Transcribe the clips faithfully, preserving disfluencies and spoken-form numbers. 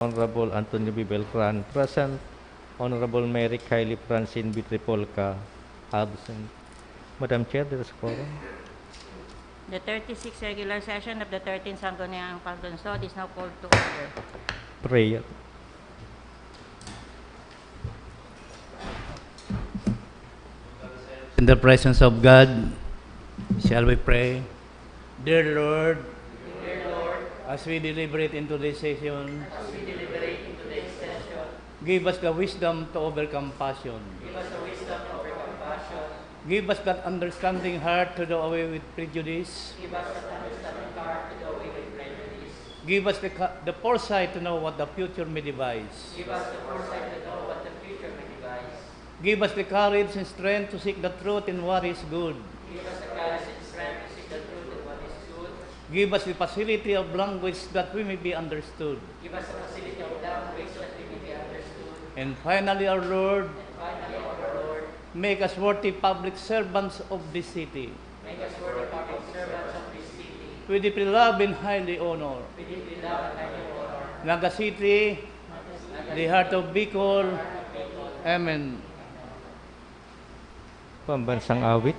Honorable Antonio B. Beltran, present. Honorable Mary Kylie Francine B. Tripolca, absent. Madam Chair, there is quorum. The thirty-sixth regular session of the thirteenth Sangguniang Paglunsod is now called to order. Prayer. In the presence of God, shall we pray? Dear Lord, as we deliberate into this session, give us the wisdom to overcome passion. Give us that understanding heart to do away with prejudice. Give us the understanding heart to do away with prejudice. Give us the ca-, the foresight to know what the future may devise. Give us the foresight to know what the future may devise. Give us the courage and strength to seek the truth in what is good. Give us the courage and strength to seek the truth in what is good. Give us the facility of language that we may be understood. Give us the facility of language that we may be understood. And finally, our Lord, And finally, our Lord, make us worthy public servants of this city. Make us worthy public servants of this city. We deeply love and highly honor. We deeply love and highly honor. Naga City, the heart of Bicol. Amen. Pambansang awit.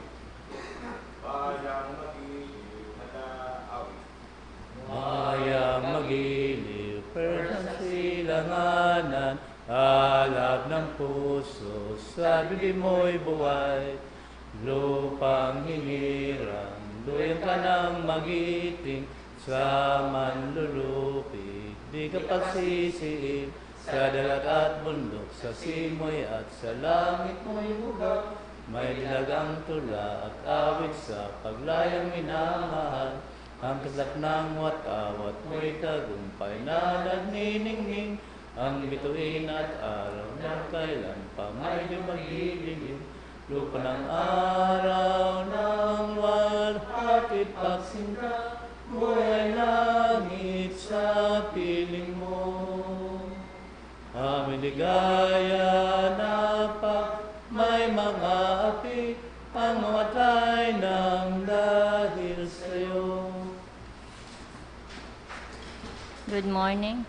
Mayang magiliw, perlas silanganan, alab ng puso, sabi mo'y buhay. Lupang hiniram, duyan ka ng magiting, sa manlulupig, di ka pagsisiin. Sa dagat at bundok, sa simoy at sa langit mo'y buga, may dilag ang tula at awit sa paglayang minamahal. Ang kidlat ng watawat mo'y tagumpay na nagniningning. Ang bituin at araw na kailan pa may di magdidilim. Lupa ng araw ng luwalhati pagsinta, buhay langit sa piling mo. Amin ligaya na pa may mga api ang mamatay nang dahil sa'yo. Good morning.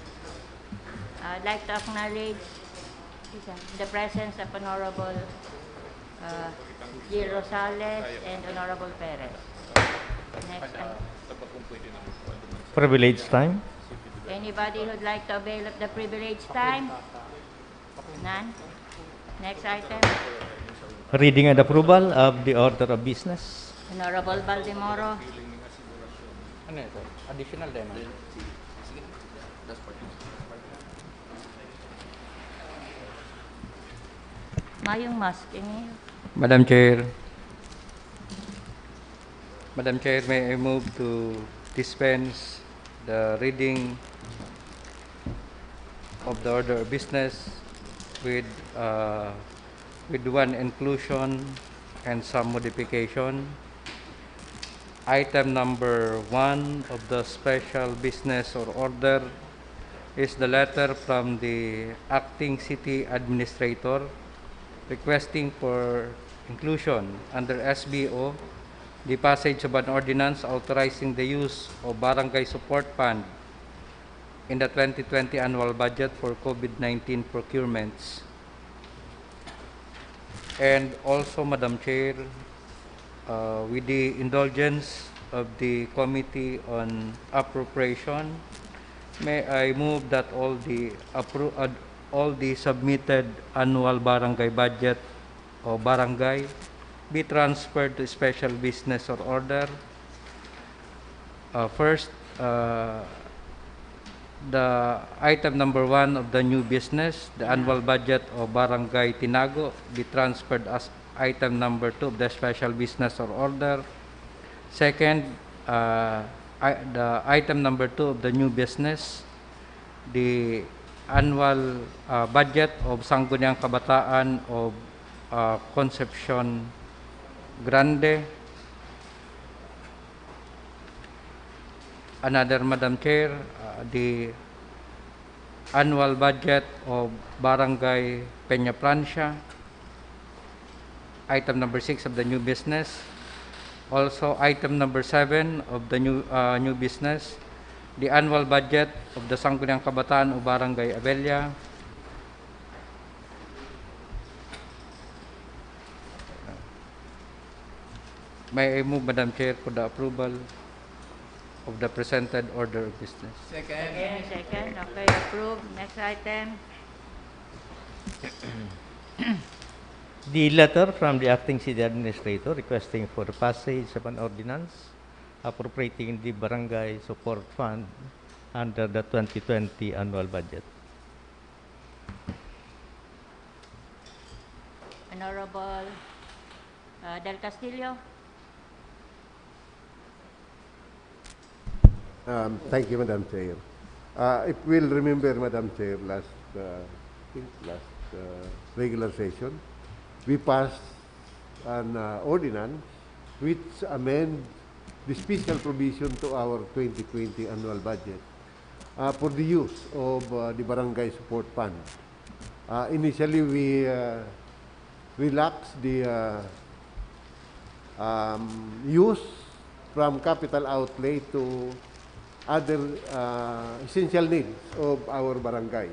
I'd like to acknowledge the presence of Honorable uh, Jill Rosales and Honorable Perez. Next item. Privilege time. Anybody who'd like to avail of the privilege time? None? Next item. Reading and approval of the order of business. Honorable Baldemoro. Ano ito? Additional din, no? Mayong mask, ini. Madam Chair. Madam Chair, may I move to dispense the reading of the order of business with, uh, with one inclusion and some modification. Item number one of the special business or order is the letter from the acting city administrator requesting for inclusion under S B O, the passage of an ordinance authorizing the use of Barangay Support Fund in the twenty twenty annual budget for COVID nineteen procurements. And also, Madam Chair, uh, with the indulgence of the Committee on Appropriation, may I move that all the appro-, uh, all the submitted annual barangay budget o barangay be transferred to special business or order. Uh, first, uh, the item number one of the new business, the annual budget of Barangay Tinago, be transferred as item number two of the special business or order. Second, uh, i-, the item number two of the new business, the annual, uh, budget of Sangguniang Kabataan of, uh, Concepcion Grande. Another, Madam Chair, uh, the annual budget of Barangay Peña Francia. Item number six of the new business. Also, item number seven of the new, uh, new business, the annual budget of the Sangguniang Kabataan o Barangay Abella. May I move, Madam Chair, for the approval of the presented order of business. Second. Second, okay, approved. Next item. The letter from the acting city administrator requesting for the passage of an ordinance appropriating the barangay support fund under the twenty twenty annual budget. Honorable uh, Del Castillo. Um, thank you, Madam Chair. Uh, if we'll remember, Madam Chair, last, uh, I think last uh, regular session, we passed an uh, ordinance which amends the special provision to our twenty twenty annual budget uh, for the use of uh, the Barangay Support Fund. Uh, initially, we uh, relaxed the uh, um, use from capital outlay to other uh, essential needs of our barangay.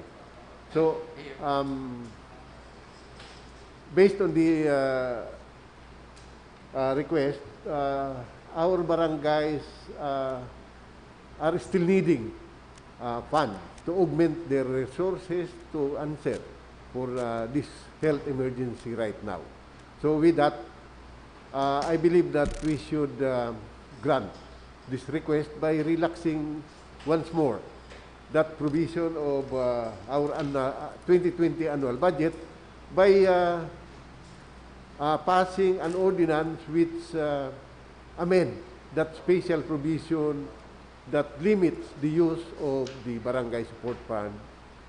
So, um, based on the uh, uh, request, uh, our barangays uh, are still needing uh, fund to augment their resources to answer for uh, this health emergency right now. So with that, uh, I believe that we should uh, grant this request by relaxing once more that provision of uh, our an- uh, twenty twenty annual budget by uh, uh, passing an ordinance which uh, amend that special provision that limits the use of the barangay support fund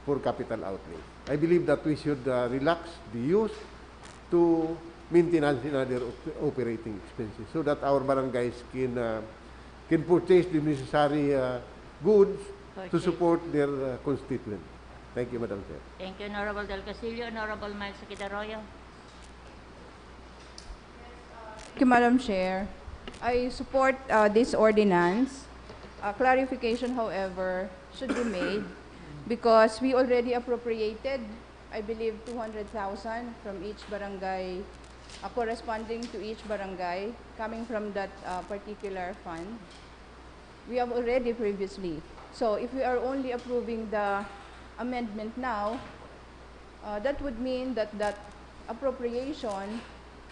for capital outlay. I believe that we should uh, relax the use to maintenance and other op- operating expenses so that our barangays can uh, can purchase the necessary uh, goods to Purchase. Support their uh, constituent. Thank you, Madam Chair. Thank you, Honorable Del Castillo. Honorable Miles Quedaroyo. Thank you, Madam Chair. I support uh, this ordinance. A clarification, however, should be made because we already appropriated, I believe, two hundred thousand from each barangay, uh, corresponding to each barangay, coming from that uh, particular fund. We have already previously. So if we are only approving the amendment now, uh, that would mean that that appropriation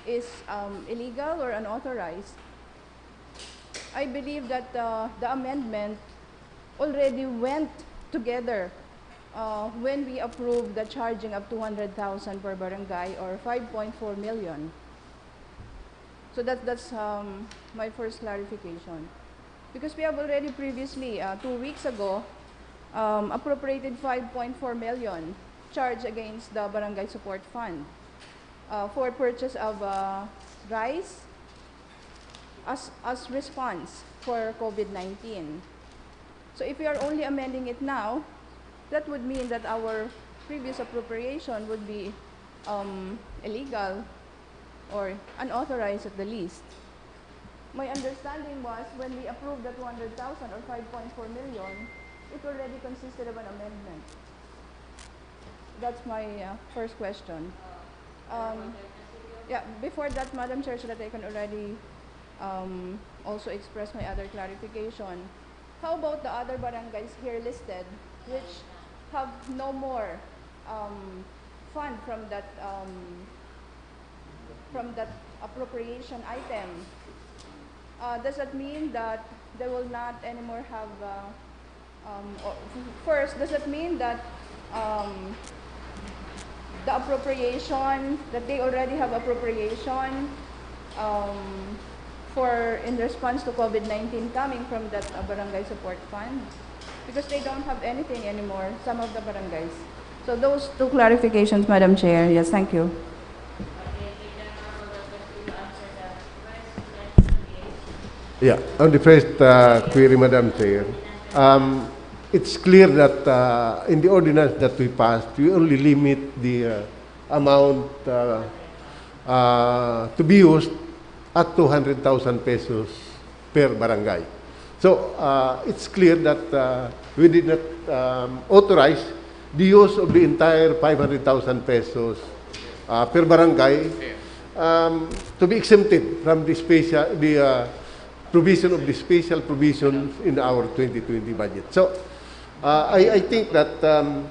is um, illegal or unauthorized. I believe that uh, the amendment already went together uh, when we approved the charging of two hundred thousand per barangay or five point four million. So that, that's um, my first clarification. Because we have already previously, uh, two weeks ago, um, appropriated five point four million charge against the Barangay Support Fund uh, for purchase of uh, rice as, as response for COVID nineteen. So if we are only amending it now, that would mean that our previous appropriation would be um, illegal or unauthorized at the least. My understanding was when we approved the two hundred thousand or five point four million, it already consisted of an amendment. That's my uh, first question. Um, yeah, before that, Madam Chair, so that I can already um, also express my other clarification. How about the other barangays here listed, which have no more um, fund from that um, from that appropriation item? Uh, does that mean that they will not anymore have? Uh, um, or, first, does that mean that um, the appropriation that they already have appropriation um, for in response to COVID nineteen coming from that uh, barangay support fund? Because they don't have anything anymore, some of the barangays. So those two clarifications, Madam Chair. Yes, thank you. Yeah, on the first uh, query, Madam Chair, um, it's clear that uh, in the ordinance that we passed, we only limit the uh, amount uh, uh, to be used at two hundred thousand pesos per barangay. So, uh, it's clear that, uh, we did not, um, authorize the use of the entire five hundred thousand pesos, uh, per barangay, um, to be exempted from the special, the, uh, provision of the special provisions in our twenty twenty budget. So, uh, I, I think that, um,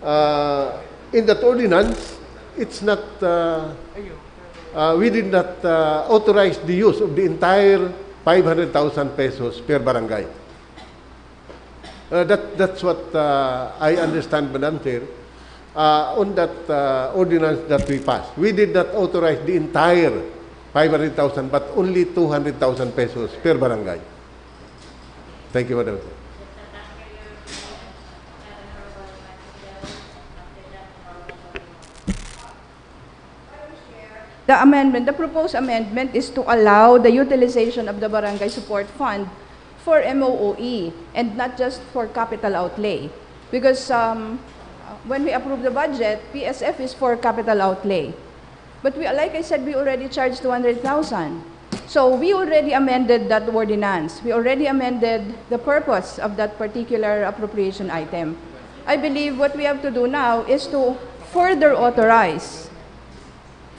uh, in that ordinance, it's not, uh, uh, we did not, uh, authorize the use of the entire five hundred thousand pesos per barangay. Uh, that, that's what, uh, I understand, Madam Chair, uh, on that, uh, ordinance that we passed. We did not authorize the entire five hundred thousand, but only two hundred thousand pesos per barangay. Thank you, Madam Chair. The amendment, the proposed amendment is to allow the utilization of the Barangay Support Fund for M O O E and not just for capital outlay. Because, um, when we approve the budget, P S F is for capital outlay. But we, like I said, we already charged two hundred thousand. So we already amended that ordinance. We already amended the purpose of that particular appropriation item. I believe what we have to do now is to further authorize,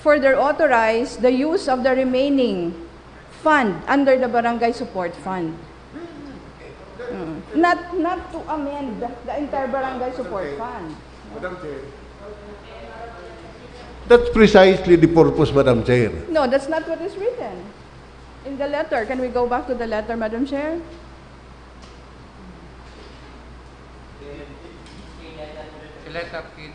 further authorize the use of the remaining fund under the Barangay Support Fund. Mm. Not, not to amend the entire Barangay Support Fund. Madam Chair. That's precisely the purpose, Madam Chair. No, that's not what is written in the letter. Can we go back to the letter, Madam Chair? Letter in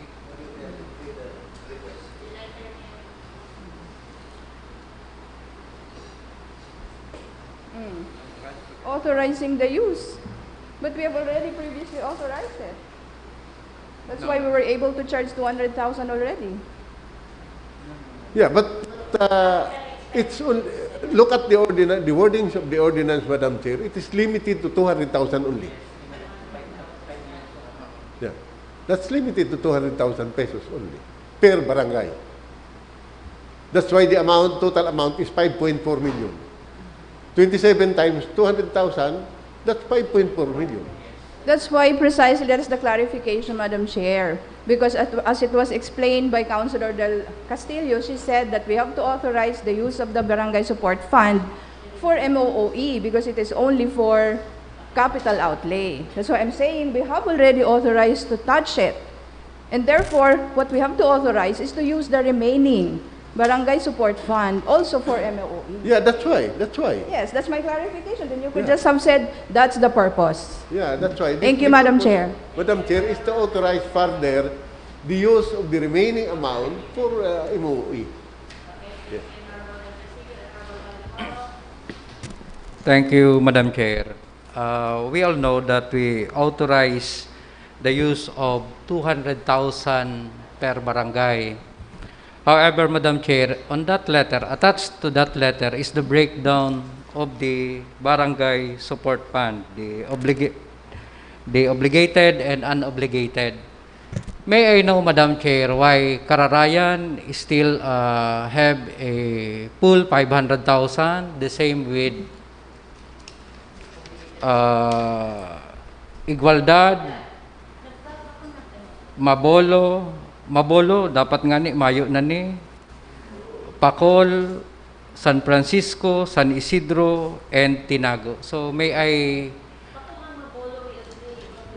Mm. Authorizing the use. But we have already previously authorized it. That's why we were able to charge two hundred thousand already. Yeah, but, but, uh, it's on, look at the ordinance, the wordings of the ordinance, Madam Chair. It is limited to two hundred thousand only. Yeah, that's limited to two hundred thousand pesos only per barangay. That's why the amount, total amount is five point four million. Twenty-seven times two hundred thousand, that's five point four million. That's why precisely that is the clarification, Madam Chair. Because at, as it was explained by Councilor Del Castillo, she said that we have to authorize the use of the Barangay Support Fund for M O O E because it is only for capital outlay. That's why I'm saying we have already authorized to touch it. And therefore, what we have to authorize is to use the remaining Barangay Support Fund also for M O O E. Yeah, that's why, that's why. Yes, that's my clarification. Then you could Yeah. just have said, "That's the purpose." Yeah, that's why. Thank The you, Madam purpose, Chair. Madam Chair, is to authorize further the use of the remaining amount for, uh, M O O E. Yeah. Thank you, Madam Chair. Uh, we all know that we authorize the use of two hundred thousand per barangay. However, Madam Chair, on that letter, attached to that letter is the breakdown of the barangay support fund, the obliga- the obligated and unobligated. May I know, Madam Chair, why Kararayan still, uh, have a full five hundred thousand, the same with, uh, Igualdad, Mabolo, Mabolo, dapat nga ni, mayo na ni, Pacol, San Francisco, San Isidro, and Tinago. So, may I...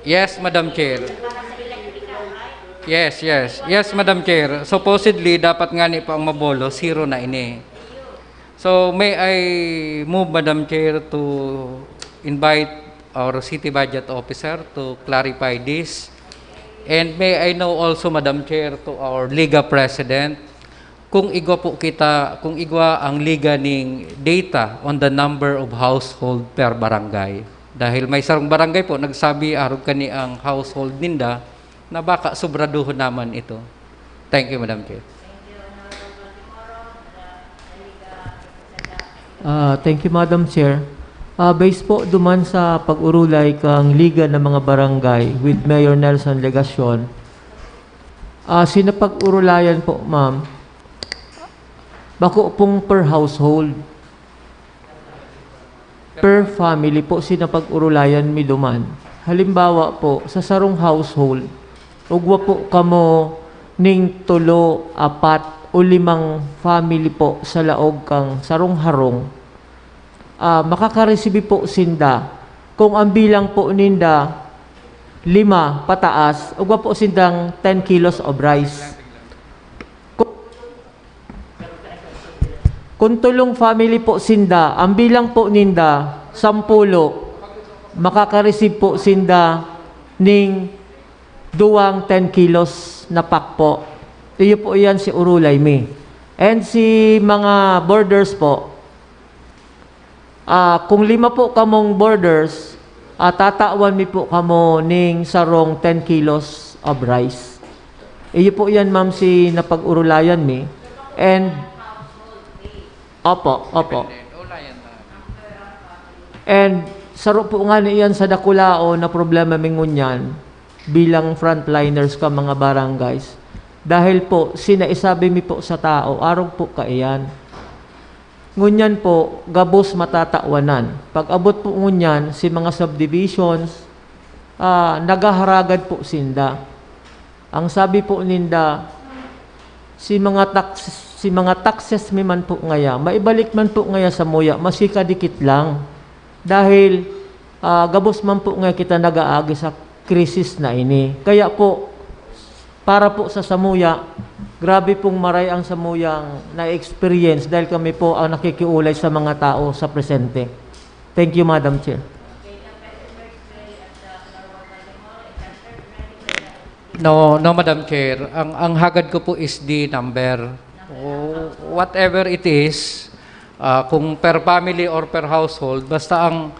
Yes, Madam Chair. Yes, yes. Yes, Madam Chair. Supposedly, dapat nga ni po ang Mabolo, zero na ini. So, may I move, Madam Chair, to invite our city budget officer to clarify this. And may I know also, Madam Chair, to our Liga President, kung igwa po kita, kung igwa ang Liga ning data on the number of household per barangay. Dahil may sarong barangay po, nagsabi, arog kani ang household ninda, na baka sobraduhon naman ito. Thank you, Madam Chair. Ah, thank you, Madam Chair. Ah, based po duman sa pag-urulay kang Liga ng mga Barangay with Mayor Nelson Legacion, ah, sinapag-urulayan po, ma'am, bako pong per household. per family po si napag-urulayan mi duman. Halimbawa po, sa sarong household, ugwa po kamo ning tolo, apat, o limang family po sa laog kang sarong harong, ah, makakaresibi po sinda. Kung ang bilang po ninda, lima pataas, ugwa po sindang ten kilos of rice. Kung, kung tulong family po sinda, ang bilang po ninda, sampulo, makakareceive po sinda ning duwang ten kilos na pack po. Iyo po iyan si urulay mi. And si mga boarders po, ah, kung lima po kamong boarders, ah, tatawan mi po kamo ning sarong ten kilos of rice. Iyo po iyan, ma'am, si napag-urulayan mi. And, opo, opo. And saro po nga na iyan sa dakulaon na problema mi ngunyan bilang frontliners ka mga barangays. Dahil po, sinaisabi mi po sa tao, arog po kaiyan. Ngunyan po, gabos matatawanan. Pag-abot po ngunyan, si mga subdivisions, ah, naghaharagad po sinda. Ang sabi po ninda, si mga tax-, si mga taxes mi man po ngaya, maibalik man po ngaya samuya, maski kadikit lang. Dahil, ah, gabos man po ngaya kita nag-aagi sa krisis na ini. Kaya po, para po sa samuya, grabe pong maray ang samuyang na-experience dahil kami po ang nakikiulay sa mga tao sa presente. Thank you, Madam Chair. No, no, Madam Chair. Ang, ang hagad ko po is the number. O, whatever it is, ah, kung per family or per household, basta ang,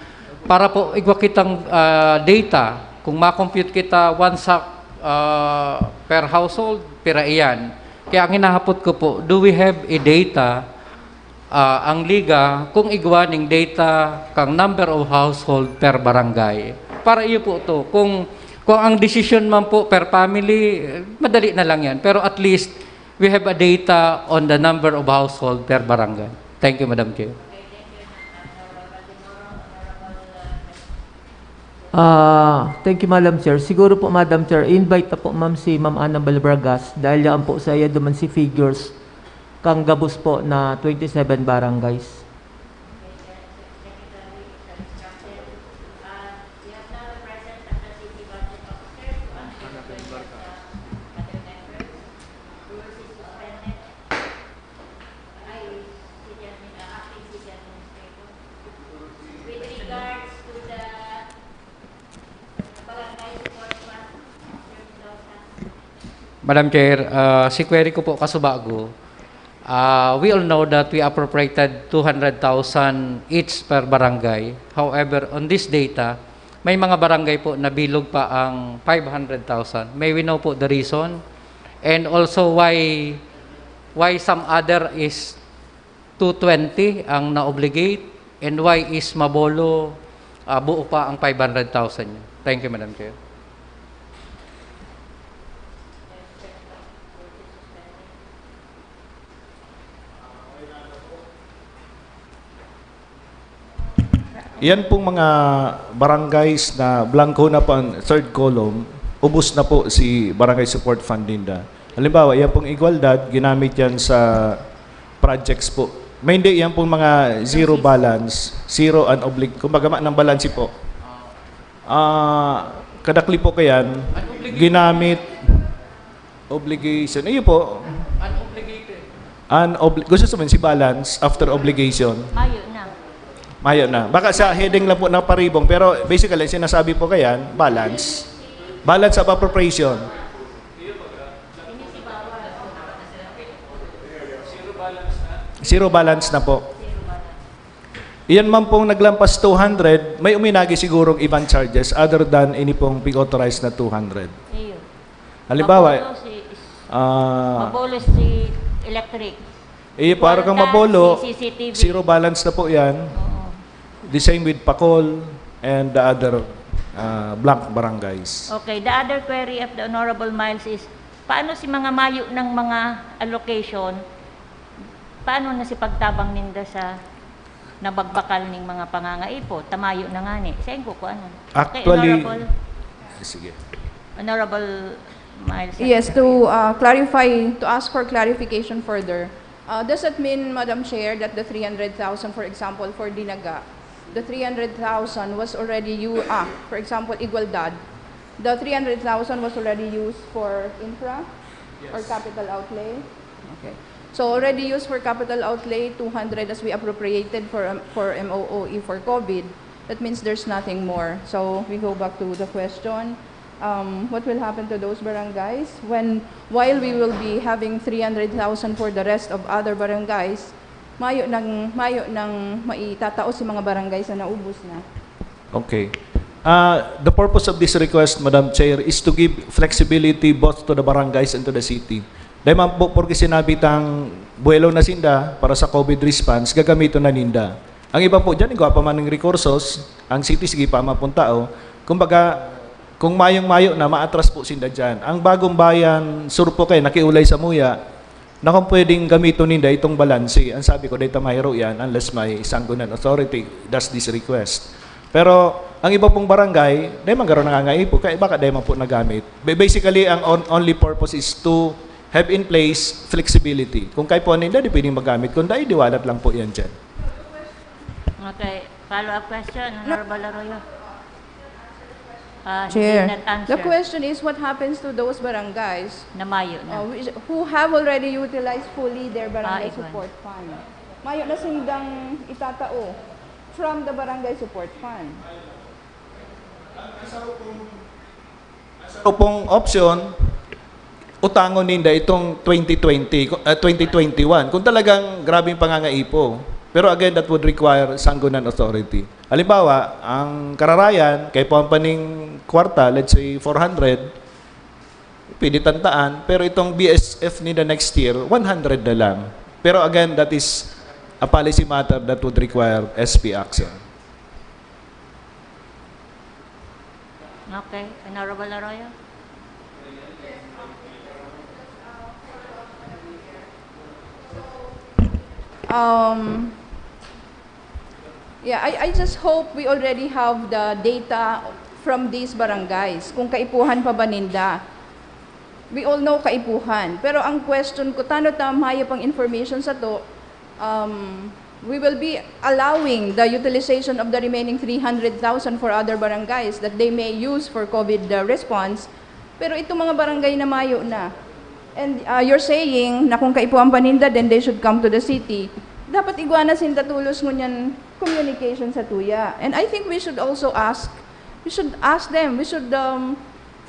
para po igwa kitang, ah, data, kung ma-compute kita one sack, ah, per household, pira iyan. Kaya ang hinahapot ko po, do we have a data, ah, ang Liga, kung igwa ning data kang number of household per barangay? Para iyo po to. Kung, kung ang desisyon man po per family, eh, madali na lang yan. Pero at least, we have a data on the number of household per barangay. Thank you, Madam Chair. Ah, thank you, Madam Chair. Siguro po, Madam Chair, invite na po, ma'am, si Ma'am Annabel Bragas dahil yan po sa iya duman si figures kang gabos po na twenty-seven barangays. Madam Chair, ah, si query ko po kasubago, ah, we all know that we appropriated two hundred thousand each per barangay. However, on this data, may mga barangay po na bilog pa ang five hundred thousand. May we know po the reason? And also why, why some other is two twenty ang na-obligate, and why is Mabolo, ah, buo pa ang five hundred thousand niya? Thank you, Madam Chair. Yan pong mga barangays na blanco na po ang third column, ubos na po si Barangay Support Fund ninda. Halimbawa, yan pong Igualdad, ginamit yan sa projects po. May hindi, yan pong mga zero balance, zero unoblig-, kumbaga, ma-, ng balanse po. Ah, kadakli po kayan, ginamit, obligation. Iyo po. Unobligated. Unobli-, gusto sabihin si balance after obligation. Mayo na. Mayo na. Baka sa heading lang po naparibong, pero basically, sinasabi po kayan, balance. Balance of appropriation. Zero balance na po. Iyan man pong naglampas two hundred, may uminagi sigurong ibang charges other than ini pong pig-authorized na two hundred. Iyo. Halimbawa, Mabolo si, ah, Mabolo si electric. Eh, para kang Kuwarta, Mabolo, si C C T V. Zero balance na po yan. Oo. The same with Pacol and the other, ah, blank barangays. Okay, the other query of the Honorable Miles is, paano si mga mayo ng mga allocation? Paano na si pagtabang ninda sa nabagbakal ning mga pangangaipo, ta mayo na ngani. Sain ko kuanon. Actually, Honorable, sige. Honorable Miles. Yes, to uh, clarify, to ask for clarification further. Uh, does it mean, Madam Chair, that the three hundred thousand, for example, for Dinaga, the three hundred thousand was already you, ah, for example, Igualdad, the three hundred thousand was already used for infra or capital outlay? Okay. So already used for capital outlay, two hundred as we appropriated for, um, for M O O E for COVID. That means there's nothing more. So we go back to the question, um, what will happen to those barangays when, while we will be having three hundred thousand for the rest of other barangays, mayo nang, mayo nang maitatao si mga barangays na naubos na? Okay. Uh, the purpose of this request, Madam Chair, is to give flexibility both to the barangays and to the city. Dahil man po, porke sinabi tang buwelo na sinda para sa COVID response, gagamiton na ninda. Ang iba po dyan, igwa pa man ng rekursos, ang city sige pa man pong tao. Kumbaga, kung mayong-mayo na, maatras po sinda dyan. Ang Bagong Bayan, Surpok, nakiulay samuya, na kung pwedeng gamiton ninda itong balanse. Ang sabi ko, dahil ta mahiro yan unless may sangguniang authority does this request. Pero ang iba pong barangay, dahil man garo nangangaipo, kaya baka dahil man po nagamit. Ba- Basically, ang on- only purpose is to have in place flexibility. Kung kaipuhan ninda, di pwedeng magamit. Kung dahil, diwalat lang po yan dyan. Okay. Follow-up question, Honorable Arroyo. Ah, he Chair, did not answer. The question is what happens to those barangays Na mayo na. uh, which, who have already utilized fully their barangay Ah, igwan. Support Fund? Mayo na sindang itatao from the barangay Support Fund. So pong option, utangon ninda itong twenty twenty, uh, twenty twenty-one. Kung talagang grabing pangangaipo. Pero again, that would require sangguniang authority. Halimbawa, ang kararayan, kaipuhan pa ning kwarta, let's say four hundred, pwede tantaan, pero itong B S F ninda next year, one hundred na lang. Pero again, that is a policy matter that would require S P action. Okay. Honorable Arroyo? Um, yeah, I, I just hope we already have the data from these barangays, kung kaipuhan pa ba ninda. We all know kaipuhan. Pero ang question ko, tano ta mayo pang information sato, um, we will be allowing the utilization of the remaining three hundred thousand for other barangays that they may use for COVID uh, response. Pero itong mga barangay na mayo na, and uh, you're saying na kung kaipuhan pa ninda, then they should come to the city. Dapat igwa na sinda tolos ngunyan communication satuya. And I think we should also ask, we should ask them, we should um,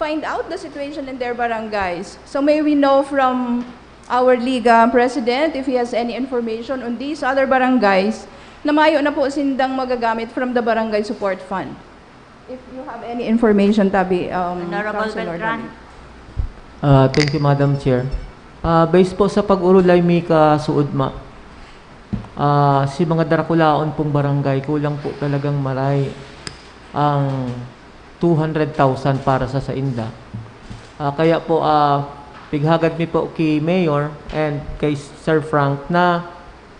find out the situation in their barangays. So may we know from our Liga President if he has any information on these other barangays na mayo na po sindang magagamit from the Barangay Support Fund. If you have any information, tabi, um, Honorable Councilor Beltran. David. Ah, thank you, Madam Chair. Ah, based po sa pag-urulay mi kasuodma, ah, si mga Darakulaon pong barangay, kulang po talagang maray ang two hundred thousand para sa sainda. Ah, kaya po, ah, pighagad mi po ki Mayor and kay Sir Frank na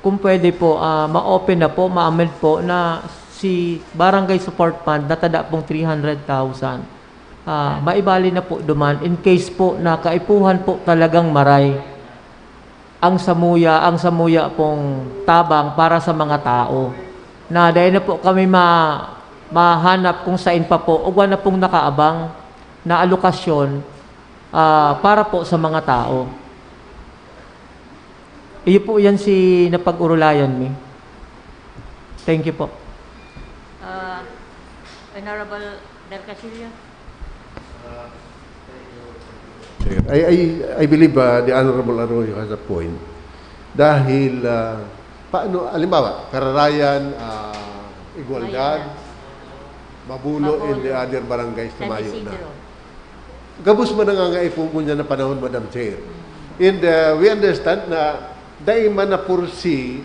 kung pwede po, ah, ma-open na po, ma-amend po na si Barangay Support Fund natada pong three hundred thousand. Ah, maibali na po duman in case po na kaipuhan po talagang maray ang samuya, ang samuya pong tabang para sa mga tao. Na dahil na po kami ma mahanap kung sain pa po, ugwa na pong nakaabang na alokasyon, ah, para po sa mga tao. Iyo po yan si napag-urulayan mi. Thank you po. Uh, Honorable Del Castillo? I, I, I believe uh, the Honorable Arroyo has a point. Dahil, uh, paano, halimbawa, Kararayan, uh, Igualdad, Mabulo, and the other barangays na San mayo na. Isidro. Gabos man nangangaipo ngunyan na panahon, Madam Chair. And uh, we understand na dai man na-foresee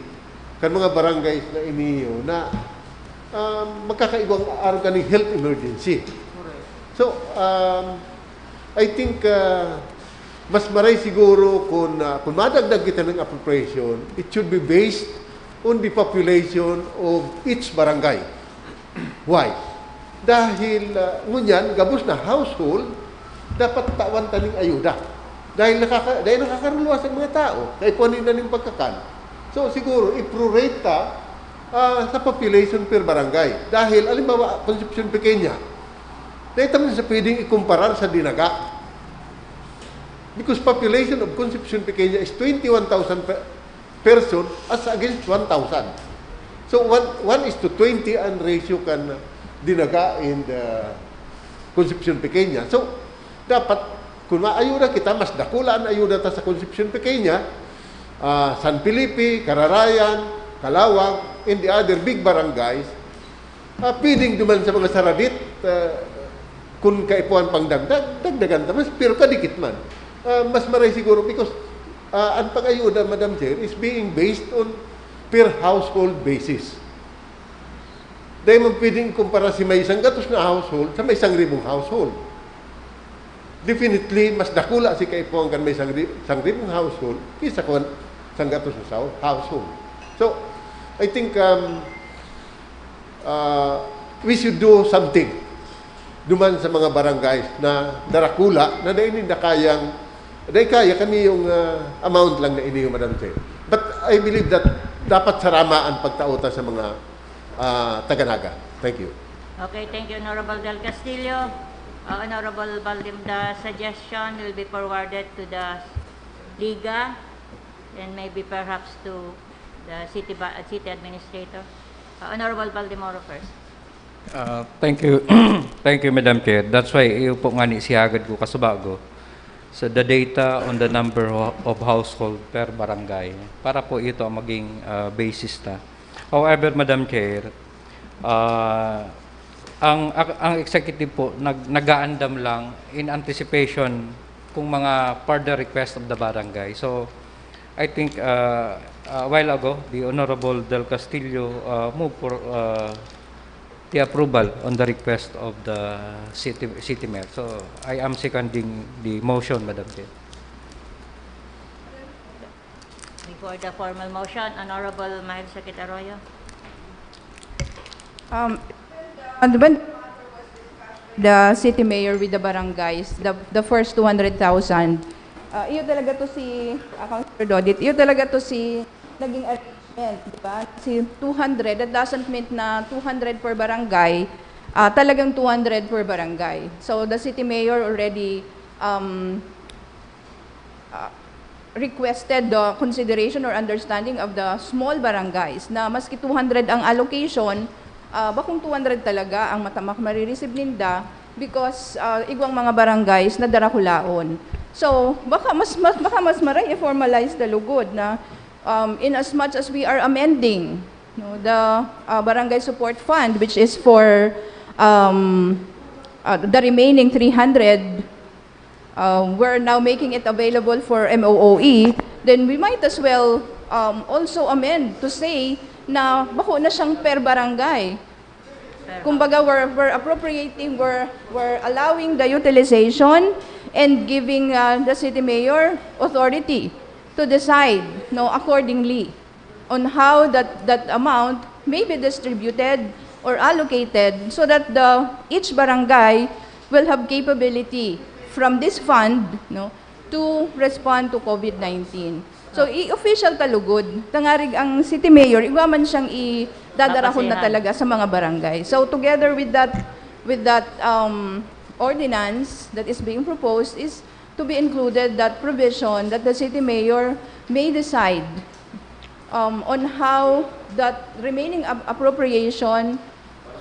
kan mga barangays na iniyo na um, magkakaigwang araw kaning health emergency. So, um, I think uh, mas maray siguro kung, uh, kung madagdag kita ng appropriation, it should be based on the population of each barangay. Why? Dahil, ah, ngunyan, gabos na household, dapat tawan ta ning ayuda. Dahil nakaka-, dahil nakakaruluwas ang mga tao, kaipuhan nila ning pagkakan. So, siguro, i-prorate ta, ah, sa population per barangay. Dahil, halimbawa, Concepcion Pequeña, dahil ta man sa pwedeng ikumparar sa Dinaga. Because population of Concepcion Pequeña is twenty-one thousand pe-, person as against one thousand. So, one, one is to twenty ang ratio kan Dinaga and, uh, Concepcion Pequeña. So, dapat, kung maayuda kita, mas dakula ang ayuda ta sa Concepcion Pequeña, ah, San Felipe, Cararayan, Calauag, and the other big barangays, ah, pwedeng duman sa mga saradit, ah, kun kaipuhan pang dagdag, dagdagan ta mas, pero kadikit man. Ah, mas maray siguro because, ah, ang pag-ayuda, Madam Chair, is being based on per household basis. Dai man pwedeng ikumpara si may isang gatos na household sa may isang ribong household. Definitely, mas dakula si kaipuhan kan may isang ri-, isang ribong household kaysa kun isang gatos na sao-, household. So, I think, um, ah, we should do something duman sa mga barangays na darakula na dai ninda kayang, dai kaya kan iyong, ah, amount lang na ini, Madam Chair. But I believe that dapat sarama ang pagtao ta sa mga, ah, taga-Naga. Thank you. Okay, thank you, Honorable Del Castillo. Uh, Honorable Baldim, the suggestion will be forwarded to the Liga and maybe perhaps to the city ba-, city administrator. Uh, Honorable Baldemoro first. Ah, thank you. Thank you, Madam Chair. That's why iyo po ngani siyagad ko kasubago sa the data on the number ho-, of household per barangay para po ito ang maging, ah, basis ta. However, Madam Chair, ah, ang, ang executive po nag-, nag-aandam lang in anticipation kung mga further request of the barangay. So, I think, uh, a while ago, the Honorable Del Castillo, uh, moved for, uh, the approval on the request of the city, city mayor. So, I am seconding the motion, Madam Chair. Before the formal motion, Honorable Miles Sakit Arroyo. Um, and when the city mayor with the barangays, the, the first two hundred thousand, ah, iyo talaga to si, ah, Councilor Dodit, iyo talaga to si naging arrangement, di ba? Si two hundred, that doesn't mean na two hundred per barangay, ah, talagang two hundred per barangay. So, the city mayor already, um, ah, requested the consideration or understanding of the small barangays na maski two hundred ang allocation, ah, bakong two hundred talaga ang matamak marireceive ninda because, ah, igwang mga barangays na darakulaon. So, baka mas, mas, baka mas maray i-formalize na lugod na, um, in as much as we are amending, no, the, ah, Barangay Support Fund, which is for, um, ah, the remaining three hundred, uh, we're now making it available for M O O E, then we might as well, um, also amend to say na bako na siyang per barangay. Kumbaga, we're, we're appropriating, we're, we're allowing the utilization and giving, uh, the city mayor authority to decide, no, accordingly on how that, that amount may be distributed or allocated so that the, each barangay will have capability from this fund, no, to respond to COVID nineteen. So, i-official ta lugod, tangarig ang city mayor, igwa man siyang idadarahon na talaga sa mga barangay. So, together with that, with that, um, ordinance that is being proposed is to be included that provision that the city mayor may decide, um, on how that remaining ap-, appropriation,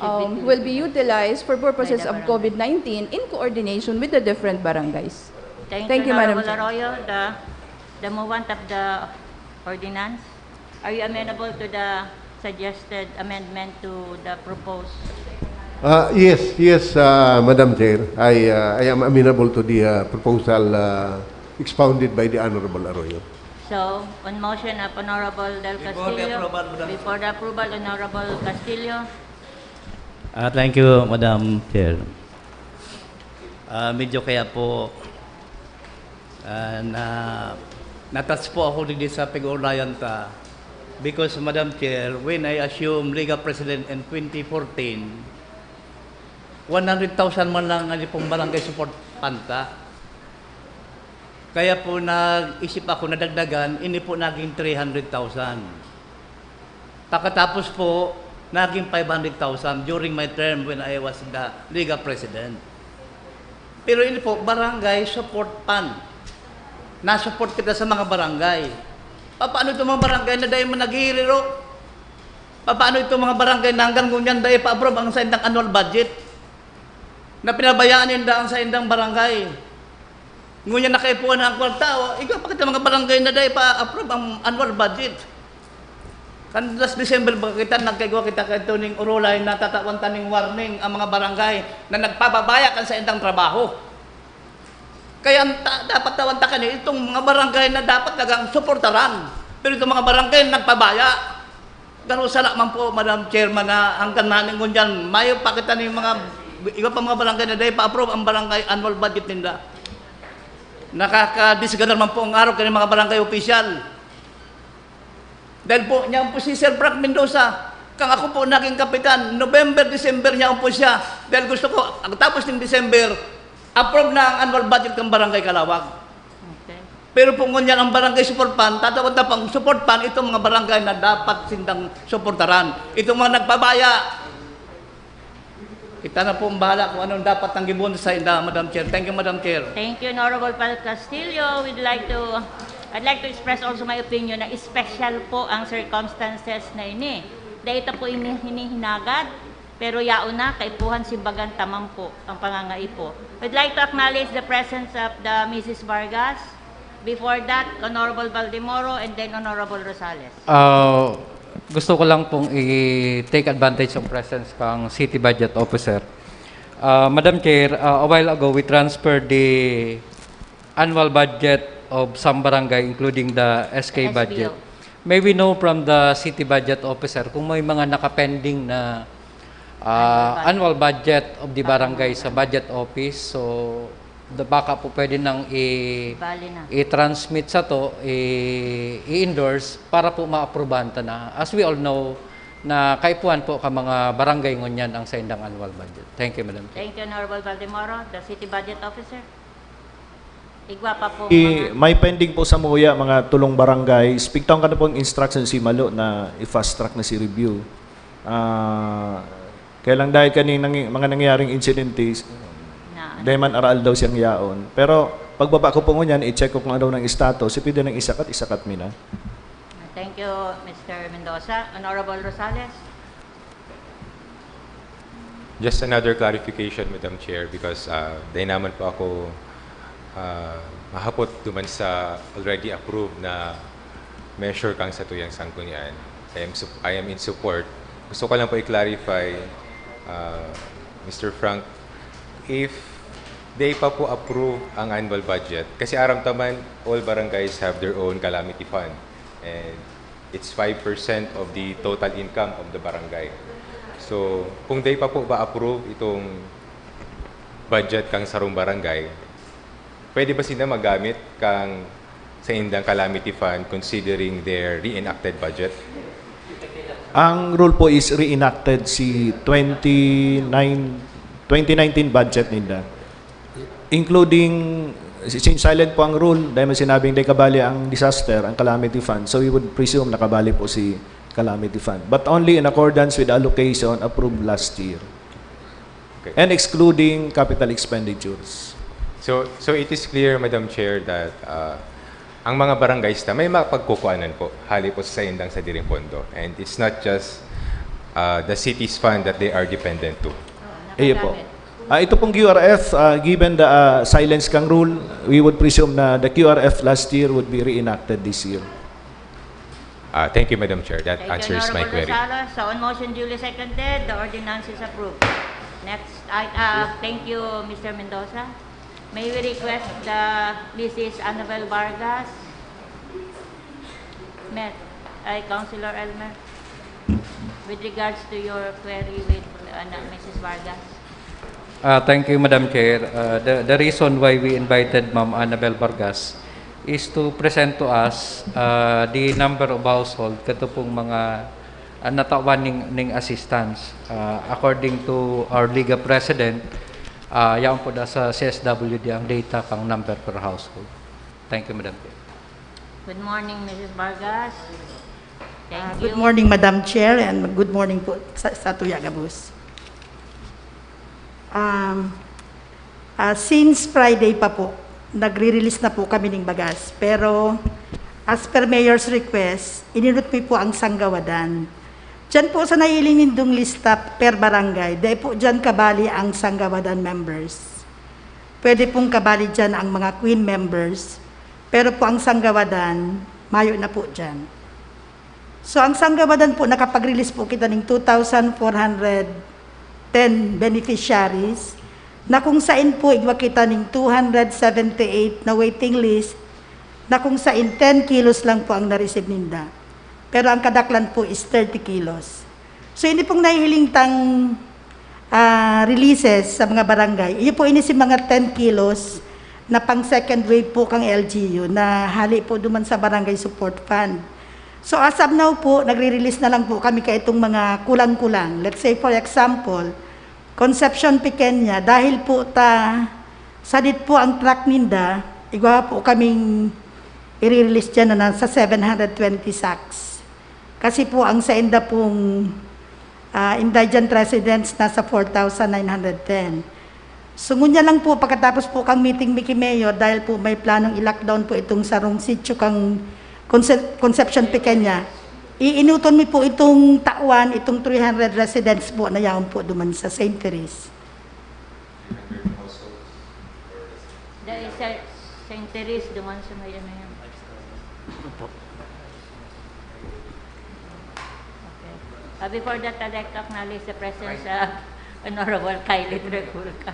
um, will be utilized for purposes of COVID nineteen in coordination with the different barangays. Thank you, Madam Chair. Arroyo. The, the movant of the ordinance, are you amenable to the suggested amendment to the proposed? Ah, yes, yes, ah, Madam Chair. I, ah, I am amenable to the, ah, proposal, ah, expounded by the Honorable Arroyo. So, on motion of Honorable Del Castillo, before the approval, Madam Chair. Before the approval, Honorable Castillo. Ah, thank you, Madam Chair. Ah, medyo kaya po, ah, na, na-touch po ako digdi sa pag-uulayan ta. Because, Madam Chair, when I assume Liga President in twenty fourteen, one hundred thousand man lang ang pong barangay support fund ta. Kaya po nag-isip ako na dagdagan, ini po naging three hundred thousand. Pagkatapos po, naging five hundred thousand during my term when I was the Liga President. Pero ini po, barangay support fund. Nasupport kita sa mga barangay. Paano itong mga barangay na dahil mo naghihiriro? Paano itong mga barangay na hanggang ngunyan dahil pa-approve ang sa indang annual budget? Na pinabayaan ninda ang sa indang barangay. Ngunyan nakaipuan na ang kwarta, o, igwa pa kita mga barangay na dahil pa-approve ang annual budget. Kan last December ba kita, nagkaigwa kita kay Tuning Urulay, natatawan ta ning warning ang mga barangay na nagpababaya kan sa indang trabaho. Kaya ang ta-, dapat tawan ta kani, itong mga barangay na dapat talagang suportaran. Pero itong mga barangay na nagpabaya, garo sala man po, Madam Chairman, na hanggang naning ngunyan, mayo pa kita ning mga, iba pa mga barangay na dahil pa-approve ang barangay annual budget ninda. Nakakadisgana man po ang araw kani mga barangay opisyal. Dahil po, niya po si Sir Frank Mendoza, kang ako po naging kapitan, November, December niya po siya. Dahil gusto ko, ang tapos ng December, approve na ang annual budget ng Barangay Calawag. Okay. Pero po ngunyan ang barangay support fund, tatawag na pang support fund itong mga barangay na dapat sindang suportaran. Itong mga nagpabaya, kita na po ang bahala kung anong dapat ang gibon sa inda, Madam Chair. Thank you, Madam Chair. Thank you, Honorable Pal Castillo. We'd like to, I'd like to express also my opinion na special po ang circumstances na ini. Dahil ito po ini-, hinihinagad, pero yaon na, kaipuhan simbagan taman po ang pangangaipo. We'd like to acknowledge the presence of the Missus Vargas. Before that, Honorable Valdemoro and then Honorable Rosales. Ah, gusto ko lang pong i-take advantage ng presence kang City Budget Officer. Ah, Madam Chair, ah, a while ago we transferred the annual budget of some barangay, including the S K S B O. Budget. May we know from the City Budget Officer kung may mga nakapending na ah, annual budget of the barangay sa budget office. So, the, baka po pwede nang i- Bali na. i-transmit sa to, i- i-endorse para po maaprubahan ta na. As we all know, na kaipuhan po ka mga barangay ngunyan ang sa indang annual budget. Thank you, Madam Chair. Thank you, Honorable Valdemoro. The City Budget Officer. Igwa pa po. I, mga- may pending po sa MOYA, mga tulong barangay. Pigtaon ka na pong instruction si Malo na i-fast track na si review. Ah, kaya lang dahil kaning nangy- mga nangyaring insidentes, na, dahil man aral daw siyang yaon. Pero pagbaba ko po ngunyan, i-check ko kung ano ng status, si pwede nang isakat, isakat mi na. Thank you, Mister Mendoza. Honorable Rosales. Just another clarification, Madam Chair, because uh, dahil naman po ako uh, mahapot duman sa already approved na measure kang sa tuyang sanggunian. I am, sup- I am in support. Gusto ko lang po i-clarify, uh, Mister Frank, if they pa po approve ang annual budget, kasi aram taman, all barangays have their own calamity fund. And it's five percent of the total income of the barangay. So, kung they pa po ba approve itong budget kang sarong barangay, pwede ba sila magamit kang sa indang calamity fund considering their reenacted budget? Ang rule po is reenacted si twenty-nine, twenty nineteen budget ninda. Including, since silent po ang rule, dahil may sinabing di kabali ang disaster, ang calamity fund, so we would presume nakabali po si calamity fund. But only in accordance with the allocation approved last year. Okay. And excluding capital expenditures. So, so it is clear, Madam Chair, that uh, ang mga barangays na may mapagkukuanan po, hali po sa indang sadiring pondo. And it's not just uh, the city's fund that they are dependent to. Iyo po. Ah, ito pong Q R F, ah, given the ah, silence kang rule, we would presume na the Q R F last year would be reenacted this year. Uh, thank you, Madam Chair. That Thank you, answers my Honorable query. Rosales. So, on motion duly seconded, the ordinance is approved. Next, I, uh, thank you, Mister Mendoza. May we request the Missus Annabel Vargas, Met, ay, Councilor Elmer, with regards to your query with uh, Missus Vargas. Ah, thank you, Madam Chair. Ah, the, the reason why we invited Ma'am Annabel Vargas is to present to us, uh, the number of household kato pong mga, uh, natawan ning, ning assistance. Uh, according to our Liga President, uh, yaon po da sa C S W D ang data kang number per household. Thank you, Madam Chair. Good morning, Missus Vargas. Thank Ah, you. Good morning, Madam Chair, and good morning po sa, sa Tuya Gabus. Um, ah, since Friday pa po, nagre-release na po kami ng bagas. Pero as per Mayor's request, ininot mi po ang Sanggawadan. Diyan po sa nahiling nindong lista per barangay, dahil po diyan kabali ang Sanggawadan members. Pwede pong kabali diyan ang mga Queen members, pero po ang Sanggawadan, mayo na po diyan. So ang Sanggawadan po, nakapag-release po kita ning two thousand four hundred ten beneficiaries, na kung sain po igwa kita ning two hundred seventy-eight na waiting list, na kung sain ten kilos lang po ang na-receive ninda. Pero ang kadaklan po is thirty kilos. So ini pong nahihiling tang ah, releases sa mga barangay. Iyo po ini si mga ten kilos na pang second wave po kang L G U na hali po duman sa Barangay Support Fund. So as of now po, nagre-release na lang po kami kaitong mga kulang-kulang. Let's say for example, Concepcion Pequeña, dahil po ta sadit po ang truck ninda, igwa po kaming i-release diyan na nasa seven hundred twenty sacks. Kasi po ang sainda pong ah, indigent residents nasa four thousand nine hundred ten. So ngunyan lang po, pagkatapos po kang meeting mi ki Mayor, dahil po may planong i-lockdown po itong sarong sitio kang Conce- Concepcion Pequeña, iinuton mi po itong tawan, itong three hundred residents po na yaon po duman sa Saint Therese. Dahil sa Saint Therese, duman sa may ano yan. Okay. Uh, before that, I'd like to acknowledge the presence of Honorable Kylie Reculca.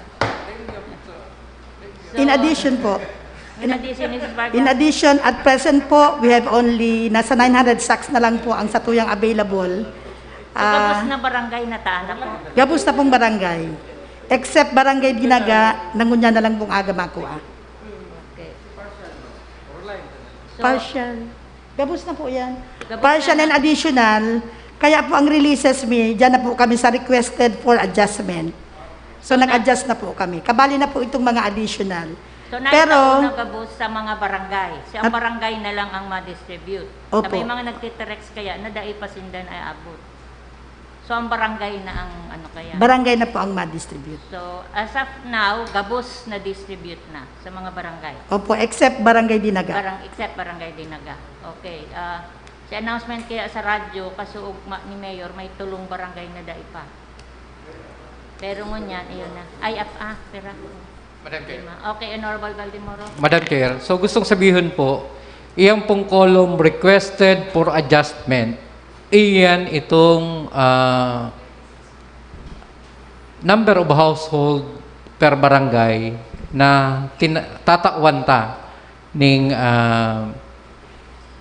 So, In addition po, in addition, Missus Vargas, in addition, at present po, we have only, nasa nine hundred sacks na lang po ang satuyang available. so, tapos Ah, na barangay na taan ako. Gabos na pong barangay. Except barangay Dinaga, na ngunyan na lang pong aga makua. Okay. So, Partial. Gabos na po yan. Gabos Partial na. And additional. Kaya po ang releases mi, dyan na po kami sa requested for adjustment. So, So, na- nag-adjust na po kami. Kabali na po itong mga additional. So, Pero, naitaon na gabos sa mga barangay. So, ang At- barangay na lang ang ma-distribute. Opo. Sa may mga nagtitext kaya na dai pa sinda naabot. So, ang barangay na ang ano kaya. Barangay na po ang ma-distribute. So, as of now, gabos na distribute na sa mga barangay. Opo, except Barangay Dinaga. Barang, except Barangay Dinaga. Okay. Ah, si announcement kaya sa radyo, kasuog ma, ni Mayor, may tulong barangay na dai pa. Pero ngunyan, iyon na. Ay, ap, ah, pera. Madam Chair. Lima. Okay, Honorable Baldemoro. Madam Chair, so gustong sabihin po, iyang pong column requested for adjustment, iyan itong ah, number of household per barangay na tina- tatawan ta ning ah,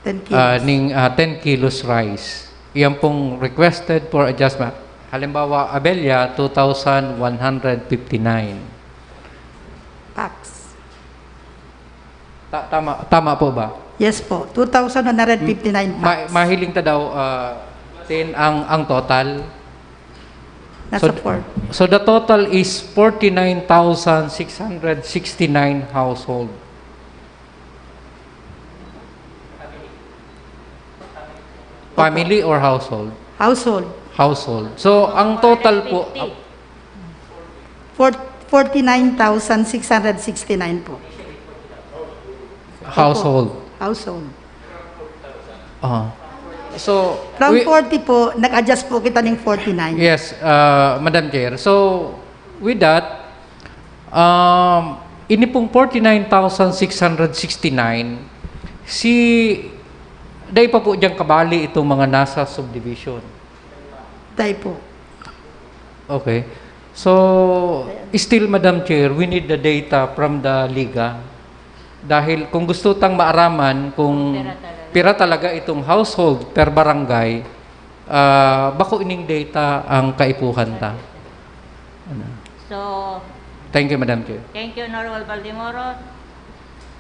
ten kilos. ah, ning ah, ten kilos rice. Iyan pong requested for adjustment. Halimbawa, Abella, two thousand one hundred fifty-nine. Pax. Ta- tama, tama po ba? Yes po, two thousand one hundred fifty-nine Ma- pax. mahiling ta daw, ah, ten ang, ang total. Nasa so, four. So the total is forty-nine thousand six hundred sixty-nine household. Family or household? Household. Household. So, ang total po, fifty. Four- forty-nine thousand six hundred sixty-nine po. household. Household. Ah. So, From we- forty po, nag-adjust po kita ng forty-nine. Yes, uh, Madam Chair. So, with that, um, ini pong forty-nine thousand six hundred sixty-nine, si, dai pa po dyan kabali itong mga nasa subdivision. Dai po. Okay. So, still, Madam Chair, we need the data from the Liga. Dahil kung gusto tang maaraman kung Pira talaga. pira talaga itong household per barangay, ah, bako ining data ang kaipuhan ta. Ano? So, Thank you, Madam Chair. thank you, Honorable Baldemoro.